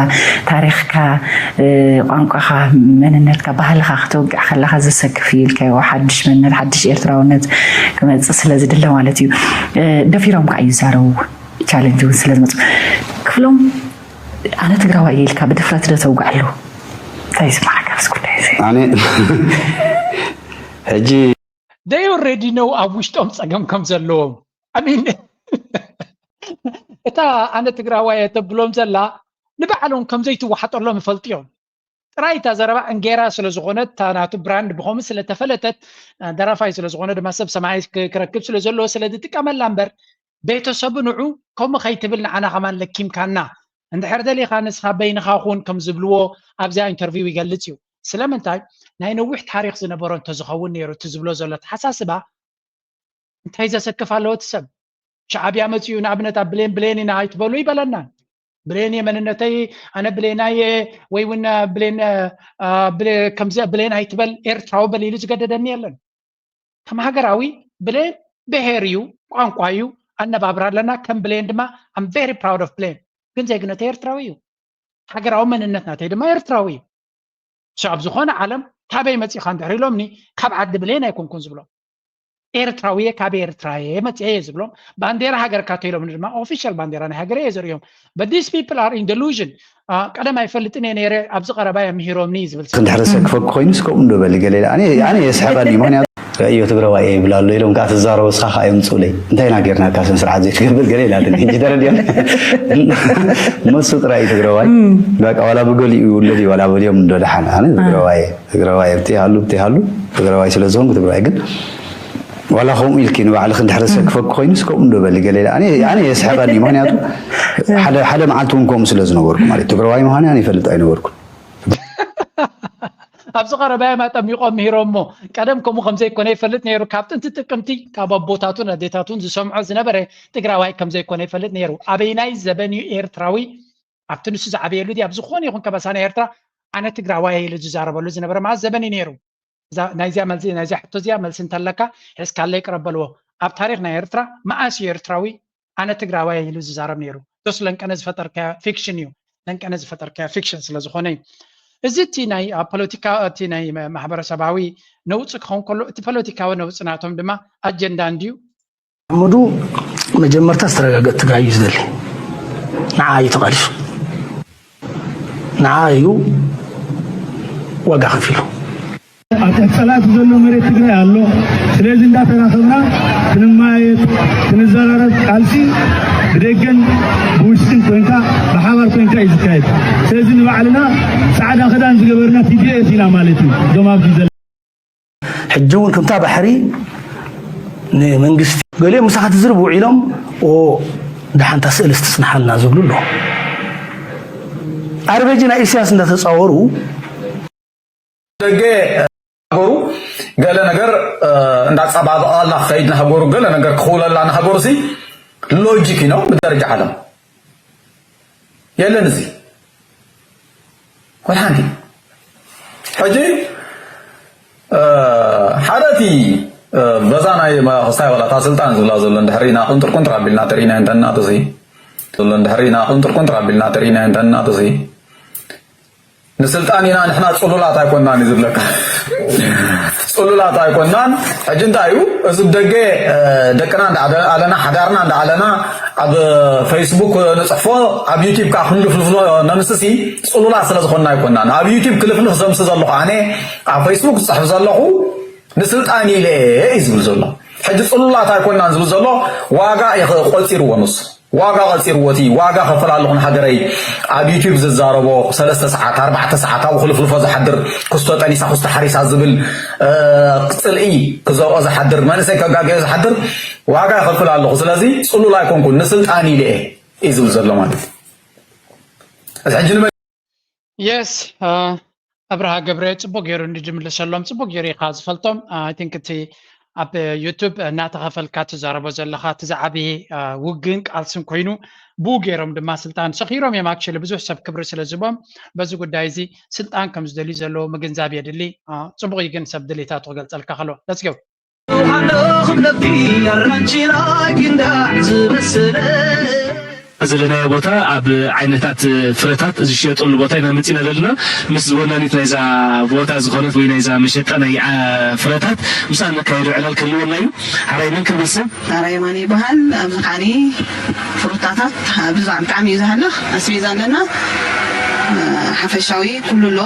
ታሪኽካ፣ ቋንቋኻ፣ መንነትካ፣ ባህልኻ ክተውግዕ ከለኻ ዘሰክፍ እዩ ኢልካዮ። ሓድሽ መንነት ሓድሽ ኤርትራውነት ክመጽእ ስለ ዝድለ ማለት እዩ። ደፊሮም ከዓ ይዛረቡ። ቻለንጅ እውን ስለ ዝመፁ ክፍሎም ኣነ ትግራዋይ ኢልካ ብድፍረት ዶ ተውግዕ ኣሎ? እንታይ ይስማዓካ ኣብዚ ጉዳይ እዚ? ኣነ ሕጂ they already know ኣብ ውሽጦም ፀገም ከም ዘለዎም ኣሚን እታ ኣነ ትግራዋይ ተብሎም ዘላ ንባዕሎም ከም ዘይትዋሓጠሎም ይፈልጡ እዮም። ጥራይ እታ ዘረባ እንጌራ ስለ ዝኾነት እታ ናቱ ብራንድ ብኸምኡ ስለ ተፈለጠት ደራፋይ ስለ ዝኾነ ድማ ሰብ ሰማዒ ክረክብ ስለ ዘለዎ ስለ ዝጥቀመላ እምበር ቤተሰቡ ንዑ ከምኡ ከይትብል ንዓና ከማን ለኪምካና እንድሕር ደሊኻ ንስኻ በይንኻ ኩን ከም ዝብልዎ ኣብዚኣ ኢንተርቪው ይገልጽ እዩ። ስለምንታይ ናይ ነዊሕ ታሪኽ ዝነበሮ እንተዝኸውን ነይሩ እቲ ዝብሎ ዘሎ ኣተሓሳስባ እንታይ ዘሰክፍ ኣለዎ እቲ ሰብ? ሻዕብያ መፂኡ ንኣብነት ኣብ ብሌን ብሌን ኢና ኣይትበሉ ይበለና። ብሌን እየ መንነተይ ኣነ ብሌናይ እየ ወይ እውን ብሌን ከምዚ ብሌን ኣይትበል ኤርትራዊ በል ኢሉ ዝገደደኒ የለን። ከም ሃገራዊ ብሌን ብሄር እዩ፣ ቋንቋ እዩ፣ ኣነባብራ ኣለና። ከም ብሌን ድማ I'm very proud of ብሌን ግን ዜግነተይ ኤርትራዊ እዩ። ሃገራዊ መንነት ናተይ ድማ ኤርትራዊ እዩ። ኣብ ዝኾነ ዓለም ካበይ መፂኻ እንድሕር ኢሎምኒ ካብ ዓዲ ብሌን ኣይኮንኩን ዝብሎም። ኤርትራዊ እየ ካብ ኤርትራ እየ መፂአ እየ ዝብሎም። ባንዴራ ሃገርካ ተኢሎምኒ ድማ ኦፊሻል ባንዴራ ናይ ሃገር እየ ዘርእዮም። But these people are in delusion። ቀደም ኣይፈልጥን እየ ነይረ ኣብዚ ቀረባ እዮም ምሂሮምኒ ዝብል ሰብ። እንድሕር ዘሰክፈኪ ኮይኑስ ከምኡ እንዶ በሊ ገለ ኢለ ኣነ ኣነ የስሕቐኒ። ምክንያቱ ርእዮ ትግራዋይ እየ ይብል ኣሎ ኢሎም ከዓ ትዛረቡ እስኻ ከዓ የምፅኡለይ። እንታይ ኢና ጌርናካ ስነ ስርዓት ዘይትገብር ገለ ኢላትኒ። ሕጂ ተረዲኦም መሱ ጥራይ እዩ ትግራዋይ። በቃ ዋላ ብገሊኡ ይውለድ እዩ ዋላ በሊኦም እንዶ ደሓን ኣነ ትግራዋይ እየ። ትግራዋይ ኣብቲ ሃሉ ኣብቲ ሃሉ ትግራዋይ ስለ ዝኾንኩ ትግራዋይ ግን ዋላ ከምኡ ኢልኪ ንባዕልኺ እንድሕር ዘሰክፈኪ ኮይኑስ ከምኡ እንዶ በሊ ገለ ኢለ ኣነ ኣነ የስሕቐኒ። ምክንያቱ ሓደ ሓደ መዓልቲ እውን ከምኡ ስለ ዝነበርኩ ማለት ትግራዋይ ምዃነይ ኣነ ይፈልጥ ኣይነበርኩን። ኣብዚ ቀረባ እዮም ኣጠሚቖም ምሂሮሞ። ቀደም ከምኡ ከም ዘይኮነ ይፈልጥ ነይሩ። ካብ ጥንቲ ጥቅምቲ ካብ ኣቦታቱን ኣዴታቱን ዝሰምዖ ዝነበረ ትግራዋይ ከም ዘይኮነ ይፈልጥ ነይሩ። ኣበይናይ ዘበን እዩ ኤርትራዊ ኣብቲ ንሱ ዝዓበየሉ ድዩ ኣብ ዝኾነ ይኹን ከበሳ ናይ ኤርትራ ኣነ ትግራዋይ ኢሉ ዝዛረበሉ ዝነበረ መዓስ ዘበን እዩ ነይሩ? ናይዚኣ መልሲ ናይዚኣ ሕቶ እዚኣ መልሲ እንተለካ ሒዝካለይ ቅረብ በልዎ። ኣብ ታሪኽ ናይ ኤርትራ መዓስ እዩ ኤርትራዊ ኣነ ትግራዋይ ኢሉ ዝዛረብ ነይሩ? ዶስ ለንቀነ ዝፈጠርካዮ ፊክሽን እዩ። ለንቀነ ዝፈጠርካዮ ፊክሽን ስለ ዝኾነ እዩ። እዚ እቲ ናይ ኣብ ፖለቲካ እቲ ናይ ማሕበረሰባዊ ነውፂ ክኸውን ከሎ እቲ ፖለቲካዊ ነውፂ ናቶም ድማ ኣጀንዳ እንድዩ። ኣሕመዱ መጀመርታ ዝተረጋገጥ ትግራይ እዩ ዝደሊ። ንዓ እዩ ተቓሊሱ። ንዓ እዩ ዋጋ ከፊሉ። ኣብ ትሕቲ ጸላእቲ ዘሎ መሬት ትግራይ ኣሎ። ስለዚ እንዳተራኸብና ክንማየጥ ክንዘራረብ ቃልሲ ብደገን ብውሽጥን ኮንካ ብሓባር ኮንካ እዩ ዝካየድ። ስለዚ ንባዕልና ጻዕዳ ክዳን ዝገበርና ቲ ዲ ኤፍ ኢና ማለት እዩ። እዞም ኣብዚ ዘለ ሕጂ እውን ከምታ ባሕሪ ንመንግስቲ ገሊኦም ምሳኻ ትዝርብ ውዒሎም ኦ ደሓንታ ስእልስ ትጽንሓልና ዝብሉ ኣለዉ። ኣርበጂ ናይ ኢሳያስ እንዳተጻወሩ ደገ ሃገሩ ገለ ነገር እንዳጸባበቐላ ክኸይድ ንሃገሩ ገለ ነገር ክኽውለላ ንሃገሩ ሲ ሎጂክ ነው ብደረጃ ዓለም የለን እዚ ወላ ሓንቲ ሕጂ ሓደ እቲ በዛ ናይ ክስታይ ዋላ እታ ስልጣን ዝብላ ዘሎ እንድሕር ኢና ቁንጥር ቁንጥር ኣቢልና ተርኢና እንተና ተሲ ዘሎ እንድሕር ኢና ቁንጥር ቁንጥር ኣቢልና ተርኢና እንተና ተሲ ንስልጣን ኢና ንሕና ጽሉላት ኣይኮናን እዩ ዝብለካ ጽሉላት ኣይኮናን ሕጂ እንታይ እዩ እዚ ደገ ደቅና እንዳዓለና ሓዳርና እንዳዓለና ኣብ ፌስቡክ ንጽሕፎ ኣብ ዩቲብ ከዓ ክንልፍልፍሎ ነምስሲ ጽሉላት ስለ ዝኾንና ኣይኮናን ኣብ ዩቲብ ክልፍልፍ ዘምስ ዘለኹ ኣነ ኣብ ፌስቡክ ዝጽሕፍ ዘለኹ ንስልጣን ኢለ እዩ ዝብል ዘሎ ሕጂ ጽሉላት ኣይኮናን ዝብል ዘሎ ዋጋ ቆጺርዎ ንሱ ዋጋ ቀፂርዎ እቲ ዋጋ ከፈል ኣለኹ ንሃገረይ ኣብ ዩቲብ ዝዛረቦ ሰለስተ ሰዓት ኣርባዕተ ሰዓት ኣብኡ ክልፍልፎ ዝሓድር ክስቶ ጠኒሳ ክስቶ ሓሪሳ ዝብል ፅልኢ ክዘርኦ ዝሓድር መንእሰይ ከጋገዮ ዝሓድር ዋጋ ከፍል ኣለኹ ስለዚ ፅሉል ኣይኮንኩን ንስልጣን ኢለ እየ እዩ ዝብል ዘሎ ማለት እዩ ሕጂ Yes ኣብርሃ ገብረ ፅቡቅ ገይሩ እንዲ ዝምልሰሎም ፅቡቅ ገይሩ ኢካ ዝፈልጦም I think እቲ ኣብ ዩቱብ እናተኸፈልካ ትዛረቦ ዘለኻ እቲ ዝዓበየ ውግን ቃልስን ኮይኑ፣ ብኡ ገይሮም ድማ ስልጣን ሰኺሮም እዮም። ኣክቹሊ ብዙሕ ሰብ ክብሪ ስለ ዝቦም በዚ ጉዳይ እዚ ስልጣን ከም ዝደልዩ ዘለዎ ምግንዛብ የድሊ። ጽቡቕ እዩ ግን ሰብ ድሌታቱ ክገልጸልካ ከሎ። Let's go። ዘለናዮ ቦታ ኣብ ዓይነታት ፍረታት ዝሽየጠሉ ቦታ ኢና መፂና ዘለና። ምስ ወናኒት ናይዛ ቦታ ዝኾነት ወይ ናይዛ መሸጣ ናይ ፍረታት ምሳን ነካየዶ ዕላል ክህልወና እዩ። ሓራይ መን ክብል ስም? ሓራይ ማን ይበሃል። ኣብዚ ካኒ ፍሩታታት ብጣዕሚ እዩ ዝሃልኽ። ኣስቤዛ ኣለና፣ ሓፈሻዊ ኩሉ ኣሎ።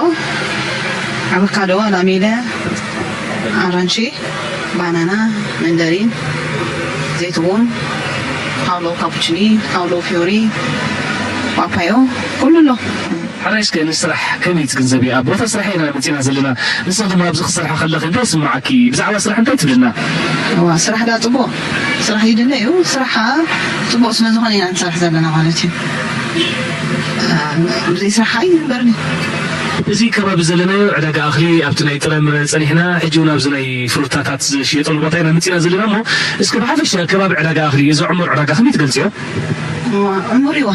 ኣቨካዶ፣ ላሚለ፣ ኣራንሺ፣ ባናና፣ መንደሪን፣ ዘይትቡን፣ ካውሎ ካፑችኒ፣ ካውሎ ፊዮሪ፣ ፓፓዮ፣ ኩሉ ኣሎ። ሓራይ እስከ ንስራሕ ከመይ ትግንዘብያ? ኣብ ቦታ ስራሕ ኢና መፂና ዘለና። ንስኺ ድማ ኣብዚ ክሰርሓ ከለኺ እንታይ ይስምዓኪ? ብዛዕባ ስራሕ እንታይ ትብልና? እዋ ስራሕ ዳ ፅቡቕ ስራሕ ይድለ እዩ። ስራሕ ከዓ ፅቡቕ ስለ ዝኾነ ኢና ንሰርሕ ዘለና ማለት እዩ። ብዘይ ስራሕ ኣይንበርን እዩ። እዚ ከባቢ ዘለናዮ ዕዳጋ እኽሊ ኣብቲ ናይ ጥረምረ ፀኒሕና ሕጂ እውን ኣብዚ ናይ ፍሩታታት ዝሽየጠሉ ቦታ ኢና መፂና ዘለና እሞ እስኪ ብሓፈሻ ከባቢ ዕዳጋ እኽሊ እዚ ዕሙር ዕዳጋ ከመይ ትገልፅዮ? ዕሙር ይዋ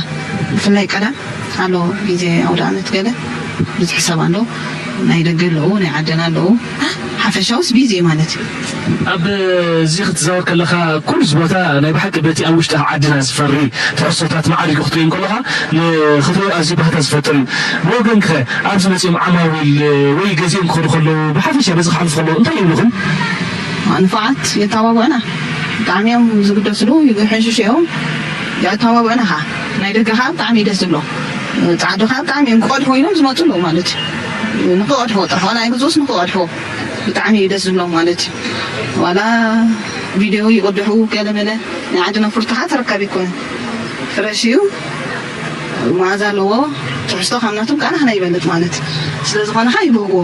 ብፍላይ ቀዳም ኣሎ ግዜ ኣውደ ዓመት ገለ ብዙሕ ሰብ ኣሎ ናይ ደገ ኣለዉ ናይ ዓድና ኣለዉ ሓፈሻውስ ቢዚ ማለት እዩ። ኣብዚ ክትዛወር ከለኻ ኩሉስ ቦታ ናይ ብሓቂ በቲ ኣብ ውሽጢ ዓድና ዝፈሪ ትሕዝቶታት ማዕሪጉ ክትርኢ እንከለኻ ንኽትሪኦ ኣዝዩ ባህታ ዝፈጥር እዩ። ብወገንኪኸ ኣብዚ መፂኦም ዓማዊል ወይ ገዚኦም ክኸዱ ከለዉ ብሓፈሻ በዚ ክሓልፉ ከለዉ እንታይ ይብሉኹም? ንፉዓት የተባብዑና ብጣዕሚ እዮም ዝግደስሉ ይሕንሽሹ እዮም የተባብዑና ኸዓ ናይ ደገ ኸዓ ብጣዕሚ እዩ ደስ ዝብሎ ፃዕዱ ኸዓ ብጣዕሚ እዮም ክቐድሑ ኢሎም ዝመፁ ኣለዉ ማለት እዩ። ንክቐድሑ ጥራሕ ዋላ ኣይግዝኡስ ንክቐድሑ ብጣዕሚ እዩ ደስ ዝብሎም ማለት እዩ። ዋላ ቪድዮ ይቅድሑ ገለመለ ናይ ዓድና ፍርቱሓት ተረካቢ ይኮነ ፍረሽ እዩ መዓዛ ኣለዎ ትሕዝቶ ካብ ናቶም ከዓ ንሕና ይበልጥ ማለት ስለዝኾነ ከዓ ይብህግዎ።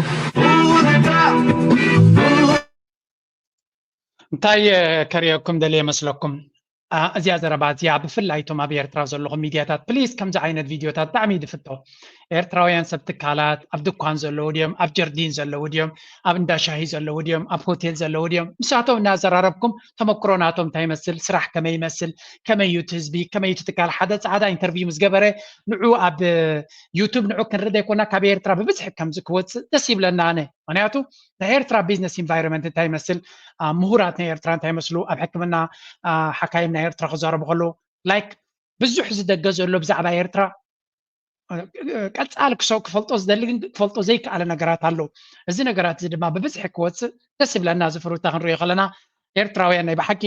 እንታይ ከርእየኩም ደልየ መስለኩም? እዚኣ ዘረባ እዚኣ ብፍላይ እቶም ኣብ ኤርትራ ዘለኹም ሚድያታት ፕሊስ ከምዚ ዓይነት ቪድዮታት ብጣዕሚ እዩ ዝፍቶ። ኤርትራውያን ሰብ ትካላት ኣብ ድኳን ዘለዉ ድዮም፣ ኣብ ጀርዲን ዘለዉ ድዮም፣ ኣብ እንዳ ሻሂ ዘለዉ ድዮም፣ ኣብ ሆቴል ዘለዉ ድዮም? ምሳቶም እናዘራረብኩም ተመክሮ ናቶም እንታይ ይመስል፣ ስራሕ ከመይ ይመስል፣ ከመይ እዩ እቲ ህዝቢ፣ ከመይ እዩ እቲ ትካል። ሓደ ጻዕዳ ኢንተርቪው ምስ ገበረ ንዑ ኣብ ዩቱብ ንዑ ክንርኢ ዘይኮና ካብ ኤርትራ ብብዝሒ ከምዚ ክወፅእ ደስ ይብለና ኣነ። ምክንያቱ ናይ ኤርትራ ቢዝነስ ኢንቫይሮንመንት እንታይ ይመስል፣ ምሁራት ናይ ኤርትራ እንታይ ይመስሉ፣ ኣብ ሕክምና ሓካይም ናይ ኤርትራ ክዛረቡ ከለዉ ላይክ ብዙሕ ዝደገ ዘሎ ብዛዕባ ኤርትራ ቀፃሊ ክሰብ ክፈልጦ ዝደሊ ግን ክፈልጦ ዘይከኣለ ነገራት ኣለዉ። እዚ ነገራት እዚ ድማ ብብዝሒ ክወፅእ ደስ ይብለና። እዚ ፍሩታ ክንሪኦ ከለና ኤርትራውያን ናይ ብሓቂ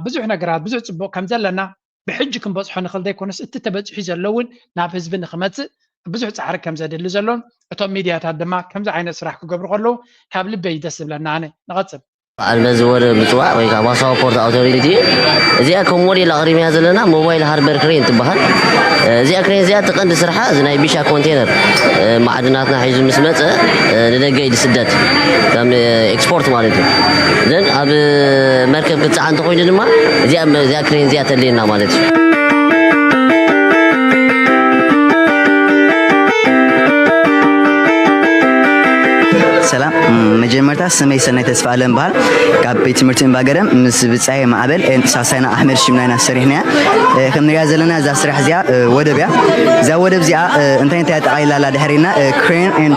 ብዙሕ ነገራት ብዙሕ ፅቡቕ ከም ዘለና ብሕጂ ክንበፅሖ ንኽእል ዘይኮነስ እቲ ተበፂሑ ዘሎ እውን ናብ ህዝቢ ንኽመፅእ ብዙሕ ፃዕሪ ከም ዘድሊ ዘሎን እቶም ሚድያታት ድማ ከምዚ ዓይነት ስራሕ ክገብሩ ከለዉ ካብ ልበይ ደስ ዝብለና ኣነ። ንቐፅል። በዓል በዚ ወደብ ምፅዋዕ ወይ ከዓ ማሳዋ ፖርት ኣውቶሪቲ እዚኣ ከም ሞዴል ኣቕሪብና ዘለና ሞባይል ሃርበር ክሬን ትበሃል። እዚኣ ክሬን እዚኣ እቲ ቀንዲ ስርሓ እዚ ናይ ቢሻ ኮንቴነር ማዕድናትና ሒዙ ምስ መፀ ንደገ እዩ ዝስደድ ከም ኤክስፖርት ማለት እዩ። ዘን ኣብ መርከብ ክትፀዓን እንተኮይኑ ድማ እዚኣ እዚኣ ክሬን እዚኣ ተድልየና ማለት እዩ። ሰላም መጀመርታ ስመይ ሰናይ ተስፋ ኣለም በሃል ካብ ቤት ትምህርቲ እምባገረም ምስ ብፃየ ማዕበል ሳሳይና ኣሕመድ ሽምናይና ሰሪሕናያ ከም ንሪያ ዘለና እዛ ስራሕ እዚኣ ወደብ እያ እዛ ወደብ እዚኣ እንታይ እንታይ ኣጠቃሊላላ ድሕሪና ክሬን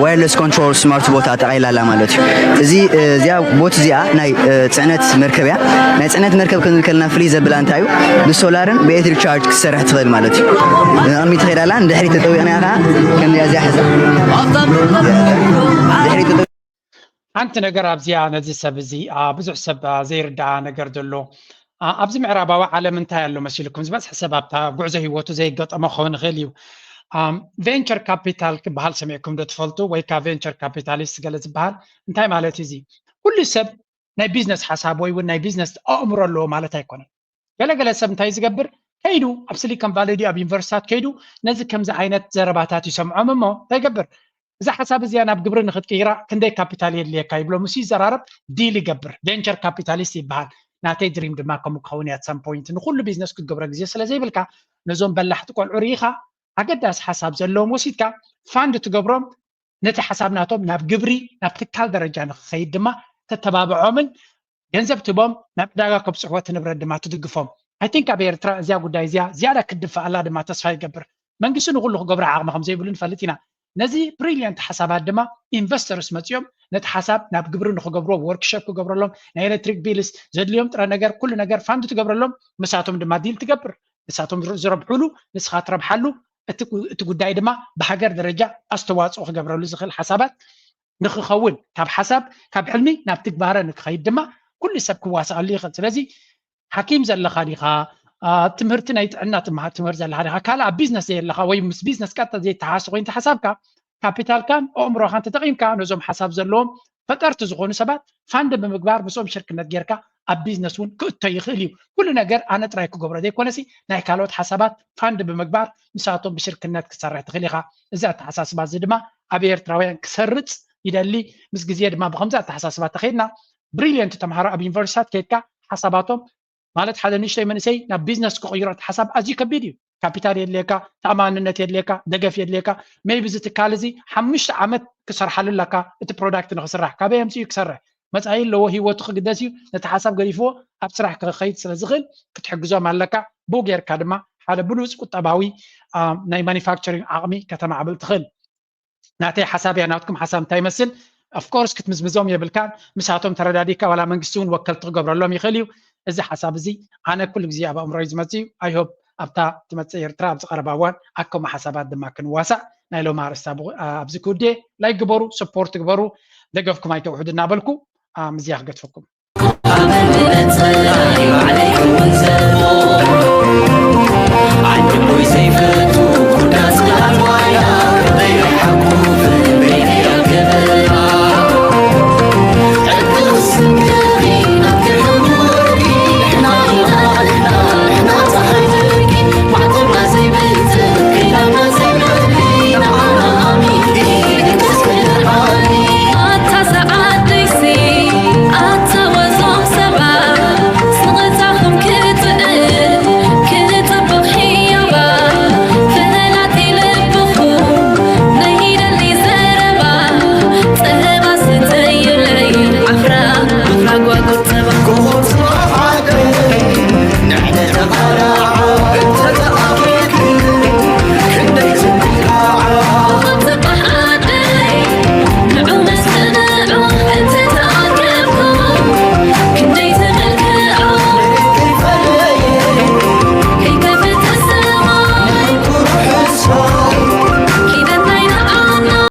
ዋይርለስ ኮንትሮል ስማርት ቦታ ኣጠቃሊላላ ማለት እዩ እዚ እዚኣ ቦት እዚኣ ናይ ፅዕነት መርከብ እያ ናይ ፅዕነት መርከብ ክንብል ከለና ፍልይ ዘብላ እንታይ እዩ ብሶላርን ብኤሌክትሪክ ቻርጅ ክትሰርሕ ትኽእል ማለት እዩ ንቅድሚ ትኸይዳላ ንድሕሪ ተጠዊቕና ከዓ ከምዚኣ እዚኣ ሕዛ ድሕሪ ሓንቲ ነገር ኣብዚኣ ነዚ ሰብ እዚ ብዙሕ ሰብ ዘይርዳኣ ነገር ዘሎ ኣብዚ ምዕራባዊ ዓለም እንታይ ኣሎ መሲልኩም ዝበዝሕ ሰብ ኣብታ ጉዕዞ ህይወቱ ዘይገጠሞ ክኸውን ይኽእል እዩ ቬንቸር ካፒታል ክበሃል ሰሚዕኩም ዶ ትፈልጡ ወይ ከዓ ቬንቸር ካፒታሊስት ገለ ዝበሃል እንታይ ማለት እዩ እዚ ኩሉ ሰብ ናይ ቢዝነስ ሓሳብ ወይ እውን ናይ ቢዝነስ ኣእምሮ ኣለዎ ማለት ኣይኮነን ገለገለ ሰብ እንታይ ዝገብር ከይዱ ኣብ ስሊኮን ቫሊ ድዩ ኣብ ዩኒቨርሲታት ከይዱ ነዚ ከምዚ ዓይነት ዘረባታት ይሰምዖም እሞ እንታይ ይገብር እዛ ሓሳብ እዚኣ ናብ ግብሪ ንክትቅይራ ክንደይ ካፒታል የድልየካ ይብሎ ምስ ይዘራረብ ዲል ይገብር ቬንቸር ካፒታሊስት ይበሃል ናተይ ድሪም ድማ ከምኡ ክኸውን እያ ሳም ፖይንት ንኩሉ ቢዝነስ ክትገብሮ ግዜ ስለ ዘይብልካ ነዞም በላሕቲ ቆልዑ ርኢኻ ኣገዳሲ ሓሳብ ዘለዎም ወሲድካ ፋንድ ትገብሮም ነቲ ሓሳብ ናቶም ናብ ግብሪ ናብ ትካል ደረጃ ንክኸይድ ድማ ተተባብዖምን ገንዘብ ትቦም ናብ ዕዳጋ ከብፅሕዎ እቲ ንብረት ድማ ትድግፎም። I think ኣብ ኤርትራ እዚኣ ጉዳይ እዚኣ ዝያዳ ክትድፋእ ኣላ ድማ ተስፋ ይገብር። መንግስቲ ንኩሉ ክገብሮ ዓቕሚ ከም ዘይብሉ ንፈልጥ ኢና። ነዚ ብሪሊየንት ሓሳባት ድማ ኢንቨስተርስ መፂኦም ነቲ ሓሳብ ናብ ግብሪ ንክገብርዎ፣ ወርክሾፕ ክገብረሎም፣ ናይ ኤሌክትሪክ ቢልስ፣ ዘድልዮም ጥረ ነገር፣ ኩሉ ነገር ፋንድ ትገብረሎም፣ ንሳቶም ድማ ዲል ትገብር። ንሳቶም ዝረብሕሉ፣ ንስኻ ትረብሓሉ። እቲ ጉዳይ ድማ ብሃገር ደረጃ ኣስተዋፅኦ ክገብረሉ ዝኽእል ሓሳባት ንክኸውን፣ ካብ ሓሳብ ካብ ሕልሚ ናብ ትግባረ ንክኸይድ ድማ ኩሉ ሰብ ክዋሳኣሉ ይኽእል። ስለዚ ሓኪም ዘለኻ ዲኻ፣ ትምህርቲ ናይ ጥዕና ትምህርቲ ዘለኻ ዲኻ፣ ካልእ ኣብ ቢዝነስ ዘየለኻ ወይ ምስ ቢዝነስ ቀጥታ ዘይተሓስ ኮይኑ ሓሳብካ፣ ካፒታልካን ኣእምሮኻን ተጠቒምካ ነዞም ሓሳብ ዘለዎም ፈጠርቲ ዝኾኑ ሰባት ፋንድ ብምግባር ምስኦም ሽርክነት ጌርካ ኣብ ቢዝነስ እውን ክእቶ ይኽእል እዩ። ኩሉ ነገር ኣነ ጥራይ ክገብሮ ዘይኮነሲ ናይ ካልኦት ሓሳባት ፋንድ ብምግባር ንሳቶም ብሽርክነት ክሰርሕ ትኽእል ኢኻ። እዚ ኣተሓሳስባ እዚ ድማ ኣብ ኤርትራውያን ክሰርጽ ይደሊ። ምስ ግዜ ድማ ብከምዚ ኣተሓሳስባ ተኸይድና ብሪሊየንት ተምሃሮ ኣብ ዩኒቨርሲታት ከይድካ ሓሳባቶም ማለት ሓደ ንእሽተይ መንእሰይ ናብ ቢዝነስ ክቕይሮ እቲ ሓሳብ ኣዝዩ ከቢድ እዩ። ካፒታል የድልየካ፣ ተኣማንነት የድልየካ፣ ደገፍ የድልየካ። ሜይቢ እዚ ትካል እዚ ሓሙሽተ ዓመት ክሰርሓሉ ኣለካ እቲ ፕሮዳክት ንክስራሕ። ካበይ ኣምፅኡ ክሰርሕ? መፃኢ ኣለዎ፣ ህይወቱ ክግደስ እዩ። ነቲ ሓሳብ ገዲፍዎ ኣብ ስራሕ ክኸይድ ስለ ዝኽእል ክትሕግዞም ኣለካ። ብኡ ጌርካ ድማ ሓደ ብሉፅ ቁጠባዊ ናይ ማኒፋክቸሪንግ ዓቕሚ ከተማዕብል ትኽእል። ናተይ ሓሳብ እያ። ናትኩም ሓሳብ እንታይ ይመስል? ኦፍኮርስ ክትምዝምዞም የብልካን። ምሳቶም ተረዳዲካ ዋላ መንግስቲ እውን ወከልቲ ክገብረሎም ይኽእል እዩ። እዚ ሓሳብ እዚ ኣነ ኩሉ ግዜ ኣብ ኣእምሮይ ዝመጽእ እዩ። I hope ኣብታ ትመጽእ ኤርትራ ኣብዚ ቀረባ እዋን ኣከሞ ሓሳባት ድማ ክንዋሳእ ናይ ሎሚ ኣርእስታ ኣብዚ ክውድየ። ላይክ ግበሩ፣ ሰፖርት ግበሩ፣ ደገፍኩም ኣይተውሕዱ እናበልኩ ምስዚኣ ክገድፈኩም።